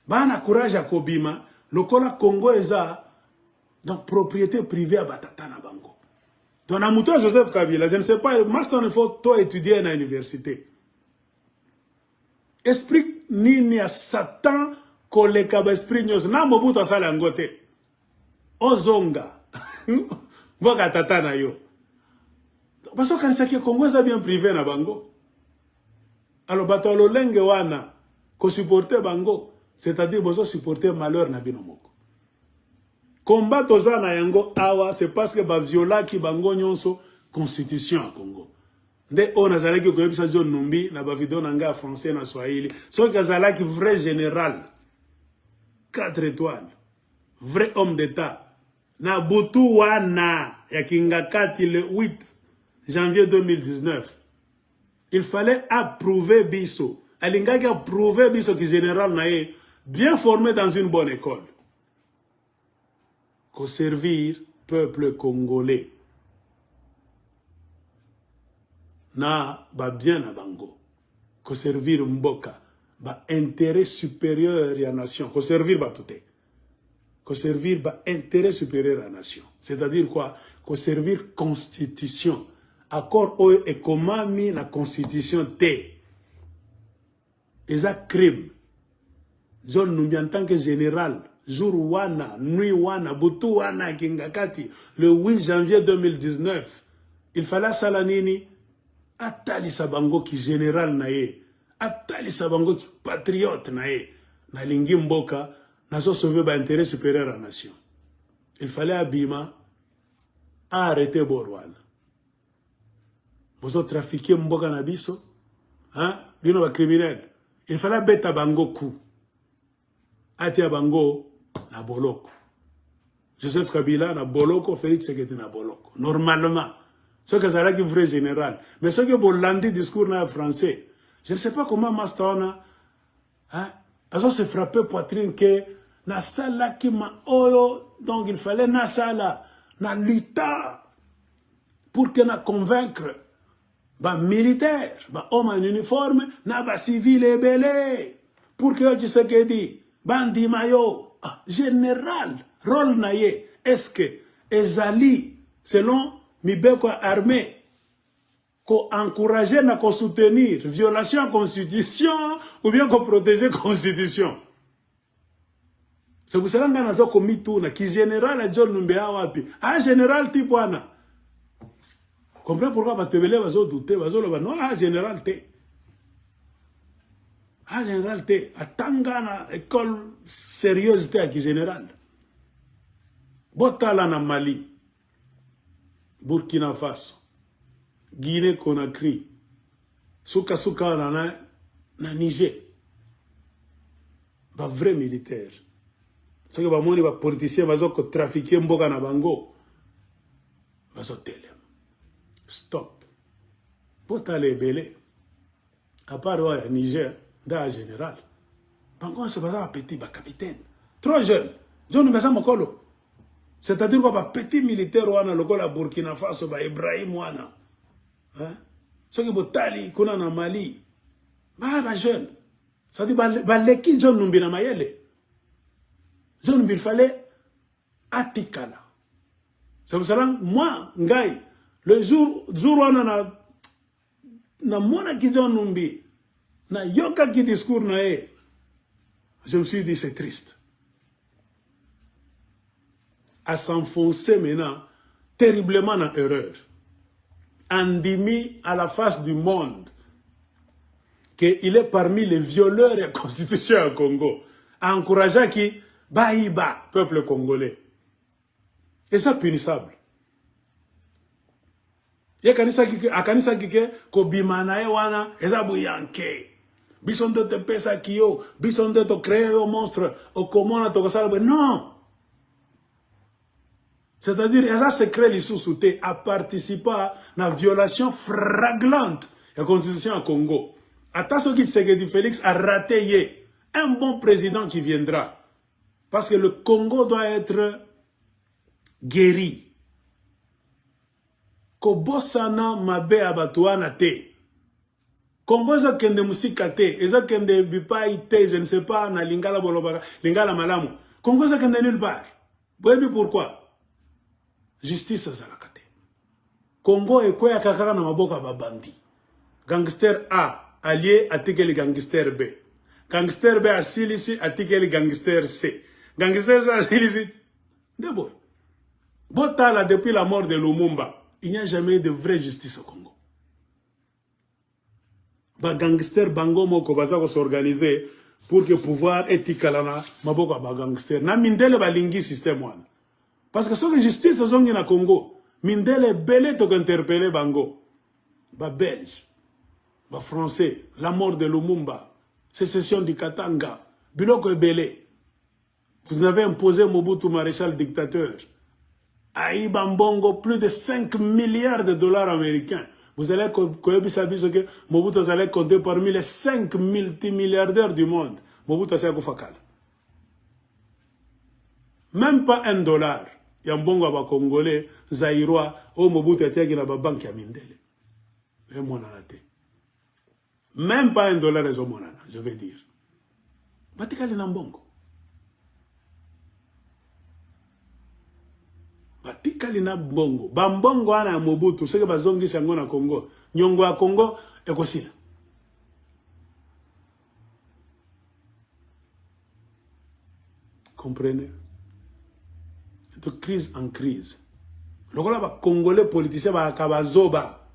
Ba na courage ya kobima lokola Congo eza donc propriété privée ya batata na bango. Donc na moto ya Joseph Kabila, je ne sais pas, master il faut to étudier na université. Esprit nini ya Satan koleka ba esprit nyonso na Mobutu asala yango te. Ozonga mboka tata na yo. Bazokanisaki Congo eza bien privé na bango. Alors bato ya lolenge wana kosupporter bango, c'est-à-dire bozo supporter malheur na bino moko. Combat toza na yango awa, c'est parce que ba violaki bango nyonso constitution ya Congo. Nde oyo nazalaki koyebisa John Numbi na ba video na ngai ya français na Swahili, soki azalaki vrai général 4 étoiles, vrai homme d'état, na butu wana ya Kingakati le 8 janvier 2019, il fallait approuver biso. Alingaki approuver biso ki général na ye bien formé dans une bonne école, ko servir peuple congolais na ba bien na bango, ko servir mboka, ba intérêt supérieur ya nation, ko servir bato te. Koservir ba intérêt supérieur ya nation. C'est-à-dire quoi? Koservir constitution. Accord oyo ekomami na constitution te. Eza crime. John Numbi en tant que général, jour wana, nuit wana, butu wana Kingakati, le 8 janvier 2019, il fallait asala nini? Atalisa bango ki général na ye, atalisa bango ki patriote na ye. Nalingi mboka, nazo sauver ba intérêt supérieur ya nation. Il fallait abima, arrêter bor wana. Bozo trafiquer mboka na biso, hein? Bino ba criminel. Il fallait abeta bango coup. Atia bango na boloko. Joseph Kabila na boloko, Félix Tshisekedi na boloko. Normalement, soki azalaki vrai général. Mais soki bolandi discours na français, je ne sais pas comment master wana, hein, azo se frapper poitrine que nasalaki ma oyo, donc il fallait nasala na lutta pour que na convaincre ba militaire, ba homme en uniforme na ba civil ebele pour que Tshisekedi bandima yo. Ah, général, rôle na ye est-ce que ezali selon mibeko ya armée ko-encourager na ko-soutenir violation ya constitution ou bien ko-protéger constitution? C'est pour cela nga naza komituna ki général ya John Numbi awapi. Ah, général type wana, comprends pourquoi bato ebele bazodouter, bazoloba non, ah, général te, ah, général te, atanga na école sérieuse te ya ki général. Botala na Mali, Burkina Faso, Guinée Conakry, sukasuka na Niger, bavrai militaire, soki bamoni bapoliticien baza kotrafiquer mboka na bango, bazotelema: "Stop." Botala ebele, à part oyo ya Niger nde ya général, bango nyonso baza bapetit, bacapitaine trop jeune. John baza mokolo, c'est-à-dire kwa bapetit militaire wana lokola Burkina Faso, baibrahim wana, hein? Soki botali kuna na Mali, baa bajeune, c'est-à-dire baleki John Numbi na mayele. John Numbi, il fallait atikala. C'est pour cela, moi, ngai, le jour wana na namonaki John Numbi, nayokaki discours na ye, je me suis dit: c'est triste à s'enfoncer maintenant terriblement dans erreur. Andimi à la face du monde qu'il est parmi les violeurs de la constitution au Congo, encourageant qui bayiba peuple congolais. Et ça, punissable. Ye akanisaki ke kobima na ye wana eza boyanke. Biso nde topesaki yo, biso nde tocréer yo monstre, okomona tokosala boye. Non, c'est-à-dire eza secret lisusu te, aparticipa na violation flagrante ya constitution ya Congo. Ata soki Tshisekedi Félix a raté ye, un bon président qui viendra, parce que le Congo doit être guéri. Kobosana mabe ya bato wana te. Kongo ezokende mosika te, ezokende bipai te, je ne sais pas na lingala bolobaka lingala malamu. Kongo ezokende nulle part. Boyebi pourquoi? Justice azalaka te. Kongo ekweyaka kaka na maboko ya babandi. Gangster A alie, atikeli gangster B. Gangster B asilisi, atikeli gangster C. Gangster C asilisi, nde boye. Botala, depuis la mort de Lumumba, il n'y a jamais eu de vraie justice au Congo. Bagangster bango moko baza kos'organiser pour que pouvoir etikala na maboko ya bagangster. Na mindele balingi système wana, parce que soki justice ezongi na Congo, mindele ebele tokointerpeller bango, babelge, bafrançais. La mort de Lumumba, sécession du Katanga, biloko ebele. Vous avez imposé Mobutu, maréchal dictateur, ayiba mbongo plus de 5 milliards de dollars américains. Vous allez koyebisa biso ke Mobutu azalaki compté parmi les 5 multimilliardaires du monde. Mobutu asi akufa kala. Même pas 1 dollar ya mbongo ya bacongolais zaïrois oyo Mobutu atiaki na babanke ya mindele emonana te. Même pas 1 dollar ezomonana. Je veux dire, batikali na mbongo. Batikali na mbongo. Ba mbongo wana ya Mobutu soki bazongisi yango na Congo, nyongo ya Congo ekosila. Comprenez? De crise en crise. Lokola ba Congolais politiciens ba bazoba.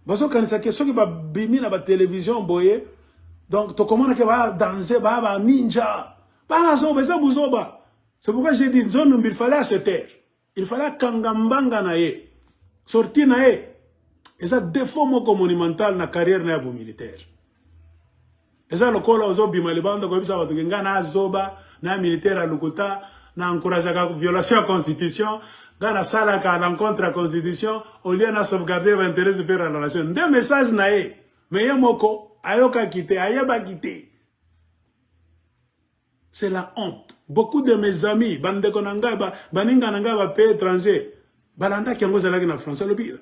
Bazokanisa ke soki babimi na ba télévision boye, donc tokomona ke ba danser, ba ba ninja. Ba bazoba, eza buzoba. C'est pourquoi j'ai dit Nzonumbi, il fallait se taire. Il fallait kanga mbanga na ye. Sortie na ye. Eza défaut moko monumental na carrière na ya bo militaire. Eza lokola ozobima libanda koyebisa bato ke nga na zoba na militaire ya lokuta na encourageaka violation ya constitution nga nasalaka à l'encontre ya constitution au lieu na sauvegarder ba intérêt supérieur ya la nation. Nde message na ye. Mais ye moko ayokaki te, ayebaki te. C'est la honte. Beaucoup de mes amis, bandeko na ngai, ba, baninga na ngai ba pays étranger, balandaki yango ezalaki na français alobi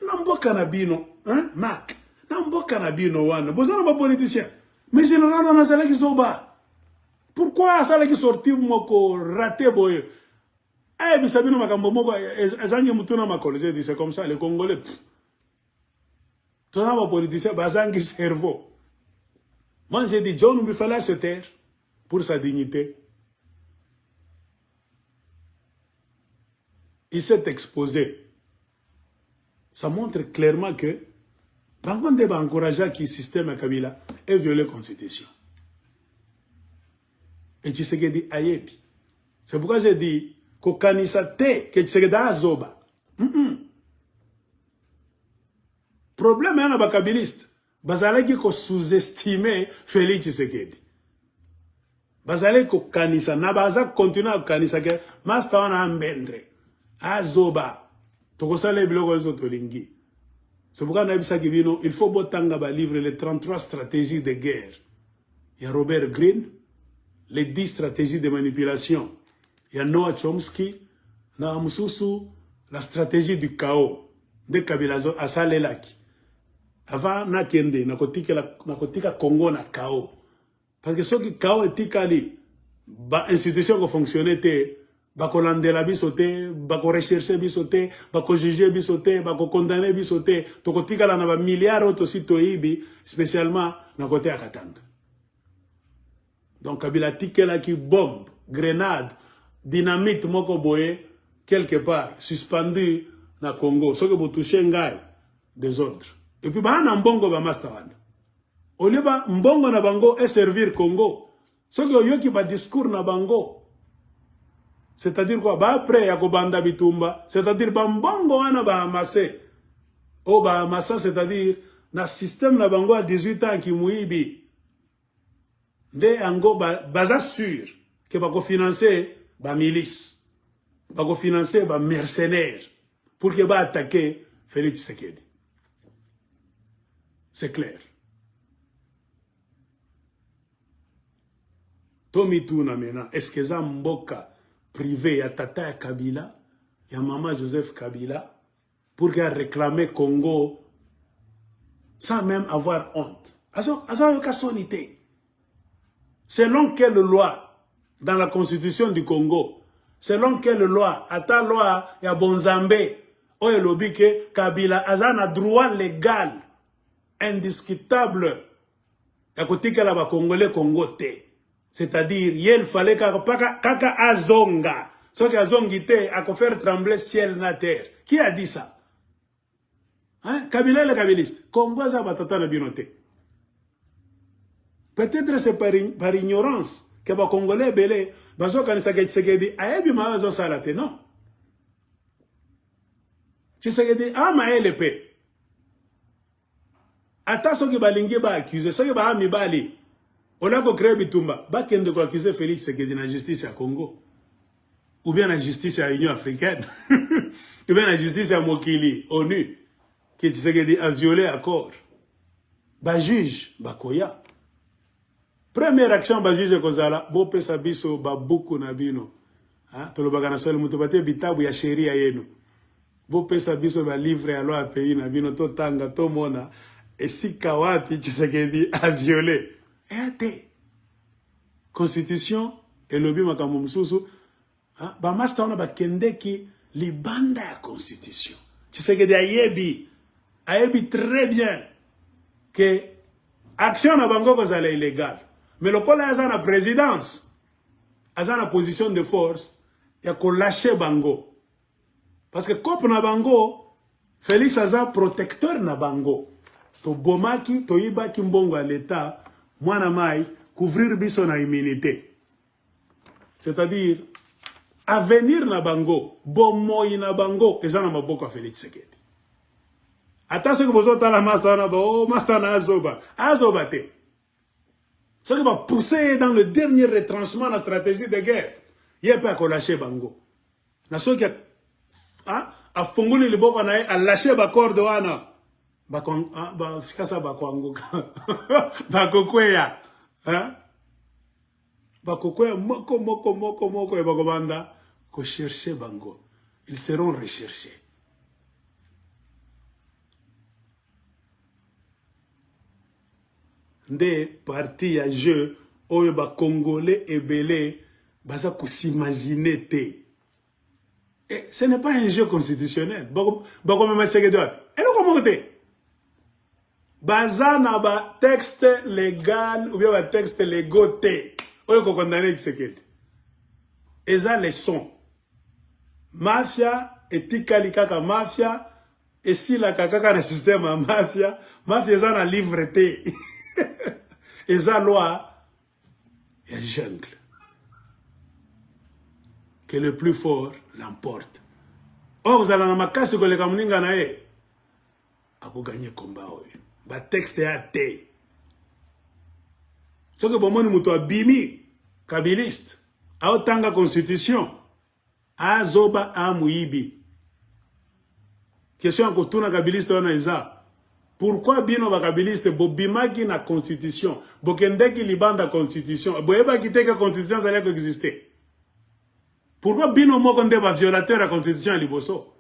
na mboka na bino, hein, Marc, na mboka na bino wana, boza na ba politiciens. Mais général wana azalaki zoba. Pourquoi asalaki sortie moko raté boye? Ayebisa bino makambo moko ezangi mutu na makolo. J'ai dit c'est comme ça les Congolais. Toza ba politiciens bazangi cerveau. Moi j'ai dit John il fallait se taire pour sa dignité. Il s'est exposé. Ça montre clairement que bango nde ba encourageaki système ya Kabila et violer constitution. Et Tshisekedi ayebi. C'est pourquoi j'ai dit kokanisa te que Tshisekedi azoba. Problème ya na ba kabiliste bazalaki ko sous-estimer Félix Tshisekedi. Bazalaki kokanisa na baza continuer kokanisa ke master wana ambendre azoba tokosala biloko nyonso tolingi. C'est pourquoi nayebisaki bino il faut botanga ba livre les 33 stratégies de guerre ya Robert Greene, les 10 stratégies de manipulation ya Noah Chomsky na mosusu la stratégie du chaos nde Kabila asalelaki avant nakende nakotikela nakotika Congo na chaos parce que soki chaos etikali ba institution ko fonctionner te bakolandela biso te bakorecherche biso te bakojuge biso te bakokondane biso te tokotikala na bamilliard oyo tosi toyibi spécialement na kote ya Katanga. Donc Kabila atikelaki bombe, grenade, dynamite moko boye quelque part suspendu na Congo. Soki botouche ngai désordre. Et puis bana na mbongo ba master wana. Au lieu ba mbongo na bango e servir Congo. Soki oyoki ba discours na bango c'est-à-dire quoi ba après ya kobanda bitumba, c'est-à-dire ba mbongo wana ba amassé. Oh ba amassa c'est-à-dire na système na bango ya 18 ans kimuibi. Nde yango ba, baza sûr que bakofinancer ba milice, bakofinancer ba mercenaires pour que ba attaquer Félix Tshisekedi. C'est clair. Tomituna maintenant, est-ce que eza mboka privé ya tata ya Kabila, ya mama Joseph Kabila, pour qu'il réclame Congo sans même avoir honte? Azo azo soni te. Selon quelle loi dans la constitution du Congo? Selon quelle loi? Ata loi ya Bonzambe oyo elobi ke Kabila aza na droit légal indiscutable ya kotikela ba Congolais Congo te. C'est-à-dire ye il fallait kaka, paka, kaka azonga. Soki azongi te ako faire trembler ciel na terre. Qui a dit ça? Hein? Kabila le kabiliste. Congo aza batata na bino te. Peut-être c'est par, par ignorance que ba Congolais ebele bazokanisa ke Tshisekedi ayebi mayo azosala te. Non. Tshisekedi amayele pe. Ata soki balingi ba accuser, soki ba mibali ola ko créer bitumba, bakende ko accuser Félix Tshisekedi na justice ya Congo ou bien na justice ya Union africaine ou bien na justice ya mokili ONU que Tshisekedi a violé accord. Ba juge bakoya. Première action ba juge kozala bopesa biso ba buku na bino. Hein? Tolobaka na solo mutu bate bitabu ya sheria yenu. Bopesa biso ba livre ya loi ya pays na bino totanga tomona esika wapi Tshisekedi a violé. Eya te. Constitution elobi makambo mosusu. Ba masta wana bakendeki libanda ya constitution. Tshisekedi ayebi, ayebi très bien que action na bango kozala illégale. Mais lokola aza na présidence, aza na position de force ya kolâcher bango. Parce que cope na bango, Félix aza protecteur na bango. Tobomaki, toyibaki mbongo ya l'État, mwana mai, couvrir biso na immunité. C'est-à-dire, avenir na bango, bomoi na bango, eza na maboko ya Félix Tshisekedi. Ata soki bozotala masta wana ba, oh, masta na azoba, azoba te. Soki bapousse ye dans le dernier retranchement na stratégie de guerre, ye mpe akolâcher bango. Na soki afungoli liboko na ye, alâcher bacorde wana, kasa bakoanguka, bakokweya, bakokweya moko moko moko moko, e bakobanda kochercher bango, ils seront recherchés. Nde partie ya jeu oyo bacongolais ebele baza kos'imaginer te. Et ce n'est pas un jeu constitutionnel. Bakomema Tshisekedi wapi? Eloko moko te. Baza na batexte légal ou bien batexte légaux te oyo kokondamner Tshisekedi. Eza leçon. Mafia etikali kaka mafia, esilaka kaka na système ya mafia. Mafia eza na livre te, eza loi ya jungle, que le plus fort l'emporte. Oyo kozala na makasi koleka moninga na ye akogagner combat. Oyo batexte ya te. Soki bomoni moto abimi kabiliste, aotanga constitution, azoba, amoyibi. Question ya kotuna kabiliste wana eza: pourquoi bino bakabiliste bobimaki na constitution, bokendeki libanda constitution? Boyebaki te ke constitution ezali koexister? Pourquoi bino moko nde baviolateur ya constitution ya liboso?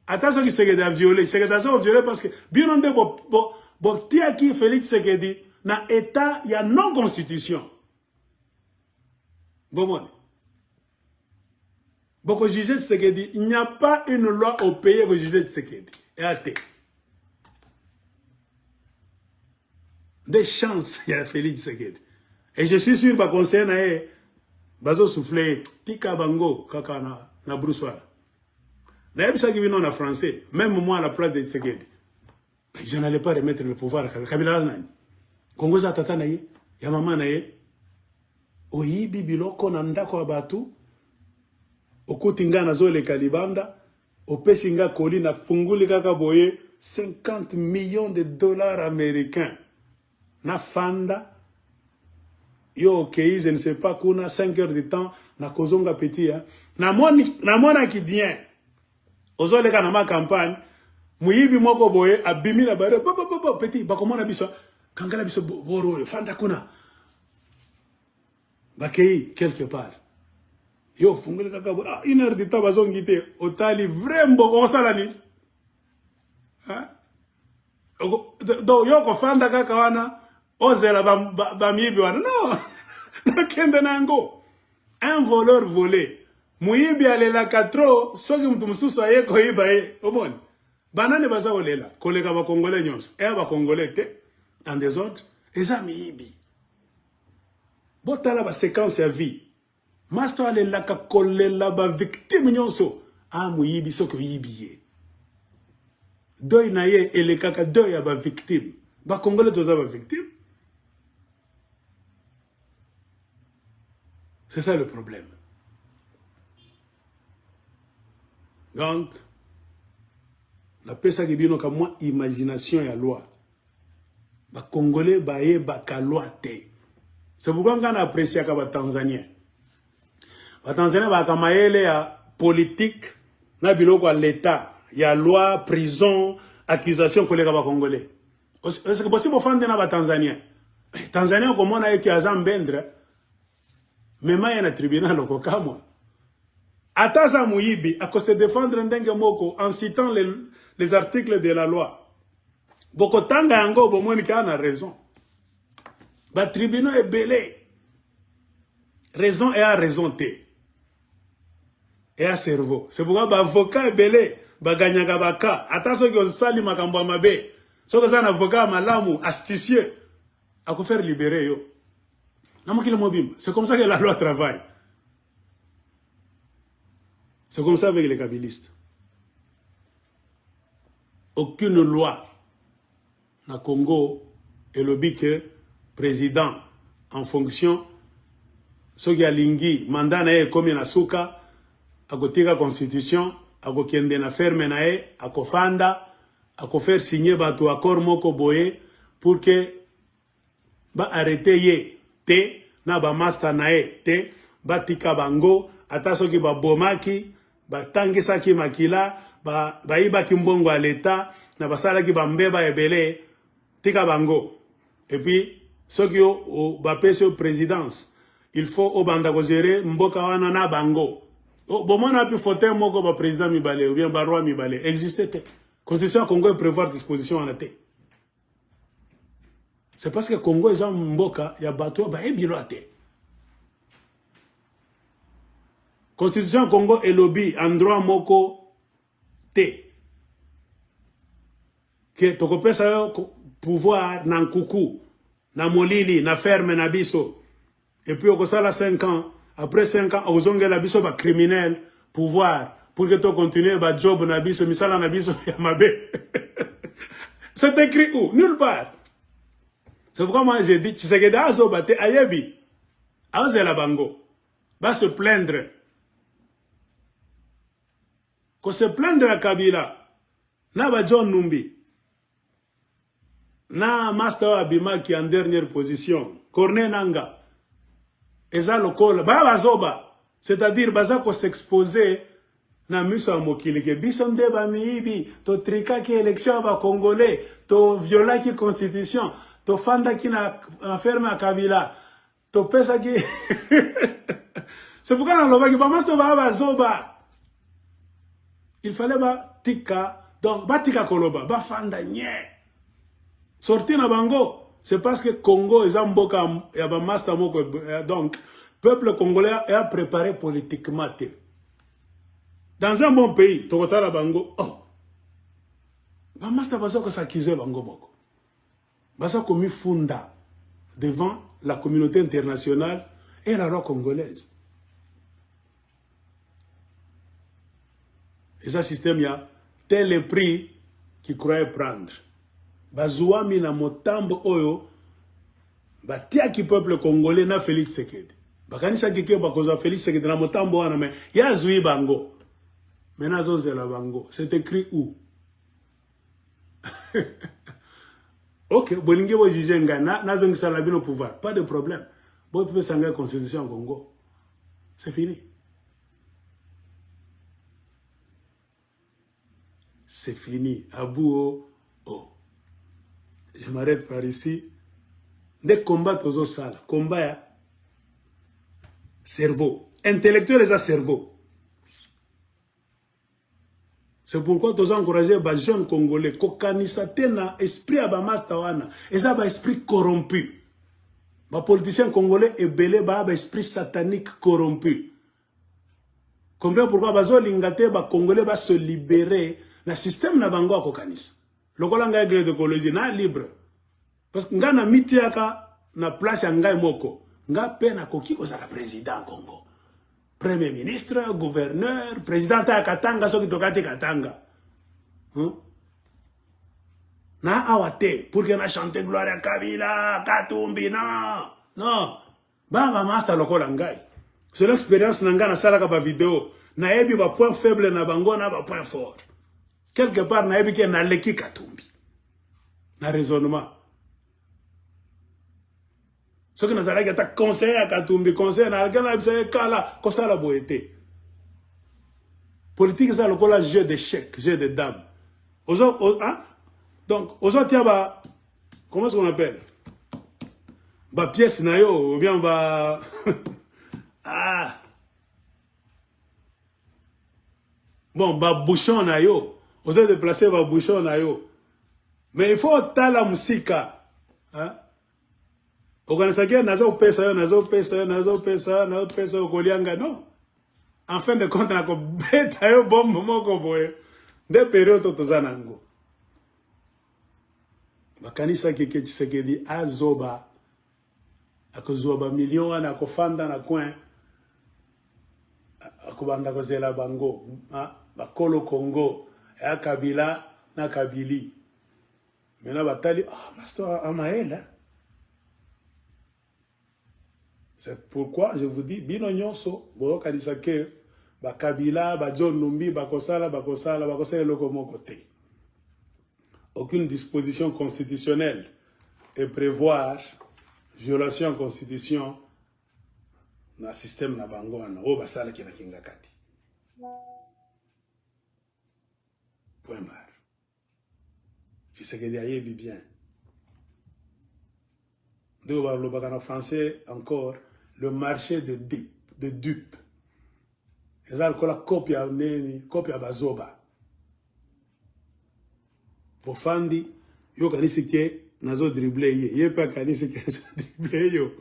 Ata soki Tshisekedi aviolé, Tshisekedi aza koviolé parce que bino nde botiaki Félix Tshisekedi na état ya non constitution. Bomoni, bokojuger Tshisekedi, il n'y a pas une loi au pays ekojuger Tshisekedi, eya te. Nde chance ya Félix Tshisekedi, et je suis sûr baconseiller na ye bazosouffler ye: tika bango kaka na brousse wana. Nayebisaki bino na français, même moi, à la place de Tshisekedi, je n'allais pas remettre le pouvoir à Kabila. Kabila nani? Kongo eza tata na ye, ya mama na ye? Oyibi biloko na ndako ya bato, okuti nga nazoleka libanda, opesi nga koli, nafunguli kaka boye, 50 millions de dollars américains. Nafanda, yo okei, je ne sais pas kuna, 5 heures de temps, nakozonga petit ya namonaki bien, ozoleka na ma campagne, moyibi moko boye abimi na bare petit, bakomona biso, kangala biso boro oyo, fanda kuna. Bakei quelque part, yo ofungoli kaka boye, ah, une heure du temps bazongi te, otali vrai mbongo, okosala nini? Donc yo kofanda kaka wana, ozela bamiyibi wana? Non, nakende na yango. Un voleur volé, moyibi alelaka trop soki moto mosusu aye koyiba ye. Omoni banani baza kolela koleka bakongolais nyonso? Eya bakongolais te en désordre, eza miyibi. Botala baséquence ya vie, master alelaka kolela bavictime nyonso. A moyibi, soki oyibi ye, deuil na ye elekaka deuil ya bavictime. Bakongolais toza bavictime, c'est ça le problème. Donc napesaki bino ka mwa imagination ya loi. Bakongolais bayebaka loi te. C'est pourquoi ngai na appréciaka batanzanien. Batanzanien bayaka mayele ya politique na biloko ya l'état, ya loi, prison, accusation, koleka bakongolais. Est-ce bosi bofande na batanzanien? Tanzanien okomona ye ke aza mbendre, mema ye na tribunal, okokamwa. Ata aza moyibi, akose défendre ndenge moko en citant les articles de la loi. Bokotanga yango, bomoni kaka na raison. Batribunaux ebele, raison eya raison te. Eya cerveau. C'est pourquoi ba avocat ebele ba gagnaka ba cas. Ata soki osali makambo ya mabe, soki oza na avocat ya malamu, astucieux, ako faire libérer yo. Na mokili mobimba. C'est comme ça que la loi travaille. C'est comme ça avec les kabilistes. Aucune loi na Congo elobi que president en fonction soki alingi mandat na ye ekomi na suka akotika constitution akokende na ferme na ye akofanda akofaire signer bato accord moko boye pour que ba arrete ye te na ba masta na ye te batika bango ata soki babomaki batangisaki makila bayibaki ba mbongo ya leta na basalaki bambeba ebele tika bango epuis soki yo bapesi yo présidence il faut obanda kogere mboka wana na bango bomona wapi fauteuil moko baprésident mibale ou bien baroi mibale existe te constitution ya congo eprévoir disposition wana te C'est parce que Congo eza mboka ya bato oyo bayebi loi te. Constitution ya Congo elobi endroit moko te ke tokopesa yo pouvoir na nkuku na molili na ferme na biso et puis okosala 5 ans après 5 ans okozongela biso ba criminel pouvoir pour que to continuer ba job na biso misala na biso ya mabe c'est écrit où nulle part c'est pourquoi moi j'ai dit Tshisekedi azoba te ayebi azela bango ba se plaindre ko se plaindre ya Kabila na ba John Numbi na master oyo abimaki en dernière position Corneille Nanga eza lokola baya bazoba c'est-à-dire baza ko s'exposer na miso ya mokili ke biso nde bamiyibi totrikaki election ya bacongolais toviolaki constitution tofandaki na, na ferme ya kabila topesaki c'est pourquoi nalobaki bamasto baya bazoba il fallait batika donc batika koloba bafanda nye sorti na bango c'est parce que congo eza mboka ya bamasta moko donc peuple congolais ya préparé politiquement te dans un bon pays tokotala bango oh bamasta baza kosakize bango moko baza komifunda devant la communauté internationale et la loi congolaise eza système ya tel est prix qui croyait prendre bazuami na motambo oyo batiaki peuple congolais na Félix Tshisekedi bakanisaki ke bakozwa Félix Tshisekedi na motambo wana mais ye azwi bango maintenant azozela bango c'est écrit où ok bolingi bojuge ngai nazongisala bino pouvoir pas de problème bopesa ngai constitution ya congo c'est fini c'est fini abuo oh. je m'arrête par ici nde combat tozosala combat ya cerveau intellectuel eza cerveau C'est pourquoi toza encourager ba jeunes congolais kokanisa te na esprit ya ba masta wana eza ba esprit corrompu. Ba politiciens congolais ebele ba ba esprit satanique corrompu. Comprends pourquoi bazolinga te ba congolais ba se libérer na système na bango ya kokanisa. Lokola ngai gré de colosie na libre. Parce que ngai na mitiaka na place ya ngai moko. Nga pe nakoki kozala président Congo. Premier ministre, gouverneur, président ya Katanga soki tokati Katanga. Hmm? Na awa te pour que na chanter gloire ya Kabila, Katumbi non. Non. Ba ba master lokola ngai. Selon expérience na ngai nasalaka ba video, nayebi ba point faible na bango na ba point fort. Quelque part nayebi ke naleki Katumbi. Na raisonnement. Soki nazalaki ata conseiller ya Katumbi, conseiller na alaki nayebisa ye kala kosala boye te. Politique eza lokola jeu d'échec, jeu de dames. Ozo, o, hein? Donc, ozo tia ba comment est-ce qu'on appelle Ba pièce na yo ou bien ba ah bon ba bouchon na yo ozo déplacer ba bouchon na yo mais il faut otala mosika hein? okanisaki nazopesa yo nazopesa yo nazopesa yo nazopesa yo okolia ngai non. En fin de compte nakobeta yo bombe moko boye. Nde periode oyo toza na yango. Bakanisaki ke Tshisekedi azoba akozwa ba million wana akofanda na coin akobanda kozela bango bakolo Congo ya Kabila na Kabili. Maintenant batali ah master amayele. C'est pourquoi je vous dis bino nyonso boyokanisa ke ba Kabila ba John Numbi bakosala bakosala bakosala eloko moko te. Aucune disposition constitutionnelle et prévoir violation ya constitution na système na bango wana oyo basalaki na Kingakati. Point barre. Tshisekedi ayebi bien. Nde balobaka na français encore le marché de dupe, de dupe. Eza lokola kope ya nini, kope ya bazoba. Bofandi yo kanisi ke nazo dribble ye, ye pe akanisi ke nazo dribble yo.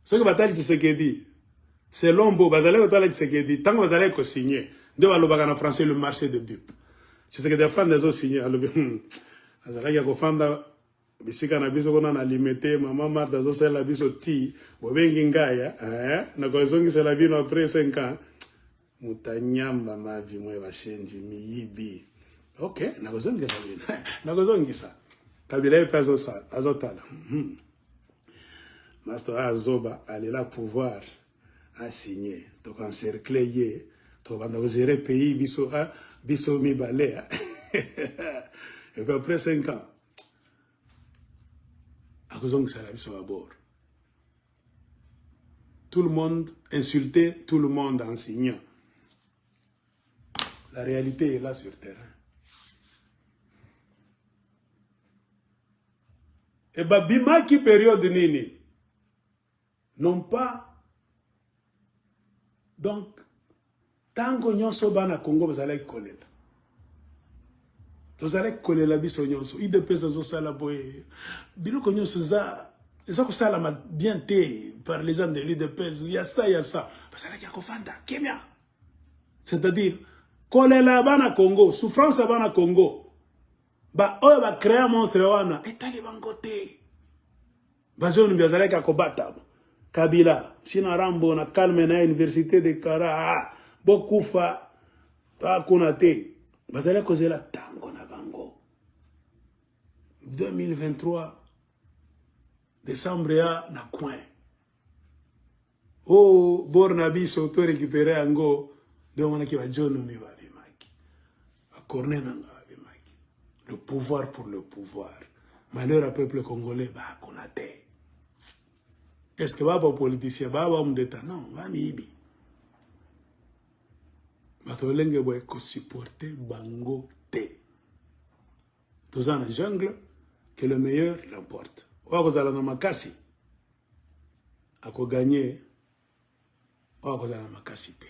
Soki batali Tshisekedi selon bo bazalaki kotala Tshisekedi ntango bazalaki kosigne nde balobaka na français le marché de dupe. Tshisekedi afanda azosigne alobi azalaki ya kofanda bisika na biso kuna na Limete, mama Marthe azosalela biso ti bobengi ngai eh, nakozongisela bino après 5 ans mutanyamba mavi mwe bashenji miyibi. Ok, nakozongisa bino nakozongisa Kabila ye mpe azotala Master azoba alela pouvoir a signer toko encercler ye tokobanda kogere pays biso biso mibale et puis après 5 ans akozongisela biso babord. Tout le monde insulté, tout le monde en signant. La réalité est là sur terrain. Et babimaki période nini? Non pas. Donc, tango nyonso bana Congo bazalaki kolela. Tozalaki kolela biso nyonso. UDPS azosala boye. Biloko nyonso eza eza kosalama bien te par les gens de l'UDPS. Ya ça, ya ça. Bazalaki ya kofanda kimia. C'est-à-dire, kolela ya bana Congo, souffrance ya bana Congo. Ba oyo ba créa monstre wana etali bango te. Bazoni bazalaki kobatama. Kabila, sina Rambo na calme na université de Kara, ah, bokufa ta kuna te. Bazalaki kozela tango na bango. 2023 décembre ya na coin. Oh, bor na biso to récupérer yango nde omonaki ba John Numbi babimaki, ba Corneille Nangaa babimaki. Le pouvoir pour le pouvoir. Malheur à peuple congolais bakuna te. Est-ce que ba ba politicien ba ba homme d'état? Non, ba miyibi. Bato lolenge boye ko supporter bango te. Toza na jungle, que le meilleur l'emporte. Oyo akozala na makasi akoganye, oyo akozala na makasi te.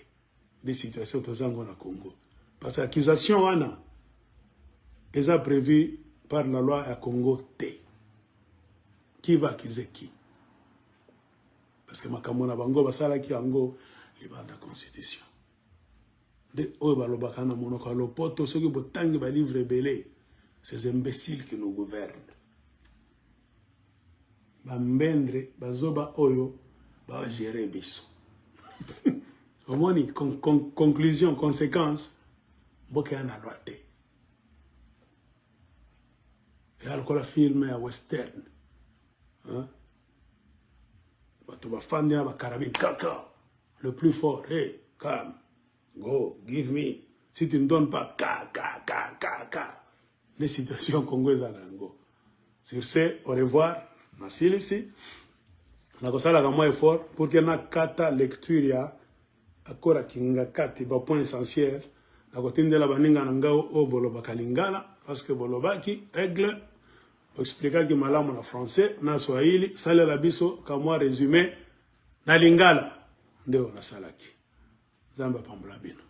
Nde situation toza yango na Congo. Parce que accusation wana eza prévu par la loi ya Congo te. Qui va accuser qui? Parce que makambo na bango basalaki yango libanda constitution. Nde oyo balobaka na monoko ya lopoto soki botangi ba livre ebele, ces imbéciles qui nous gouvernent. Ba mbendre bazoba oyo ba gérer biso. Omoni con, con, conclusion conséquence mboka ya na loi te. Ya lokola film ya western. Hein? Bato bafandi na ba carabine kaka le plus fort, hey, come, go, give me. Si tu ne donnes pas, ka, ka, ka, ka, ka. Les situations Congo eza na yango. Sur ce, au revoir. Nasilisi. Nakosalaka mwa effort pour que nakata lecture ya accord ya Kingakati, ba points essentiels. Nakotindela baninga na ngai oyo bolobaka lingala parce que bolobaki aigle oexplikaki malamu na français na swahili, salela biso ka mwa résumé na lingala nde oyo nasalaki. Nzambe apambola bino.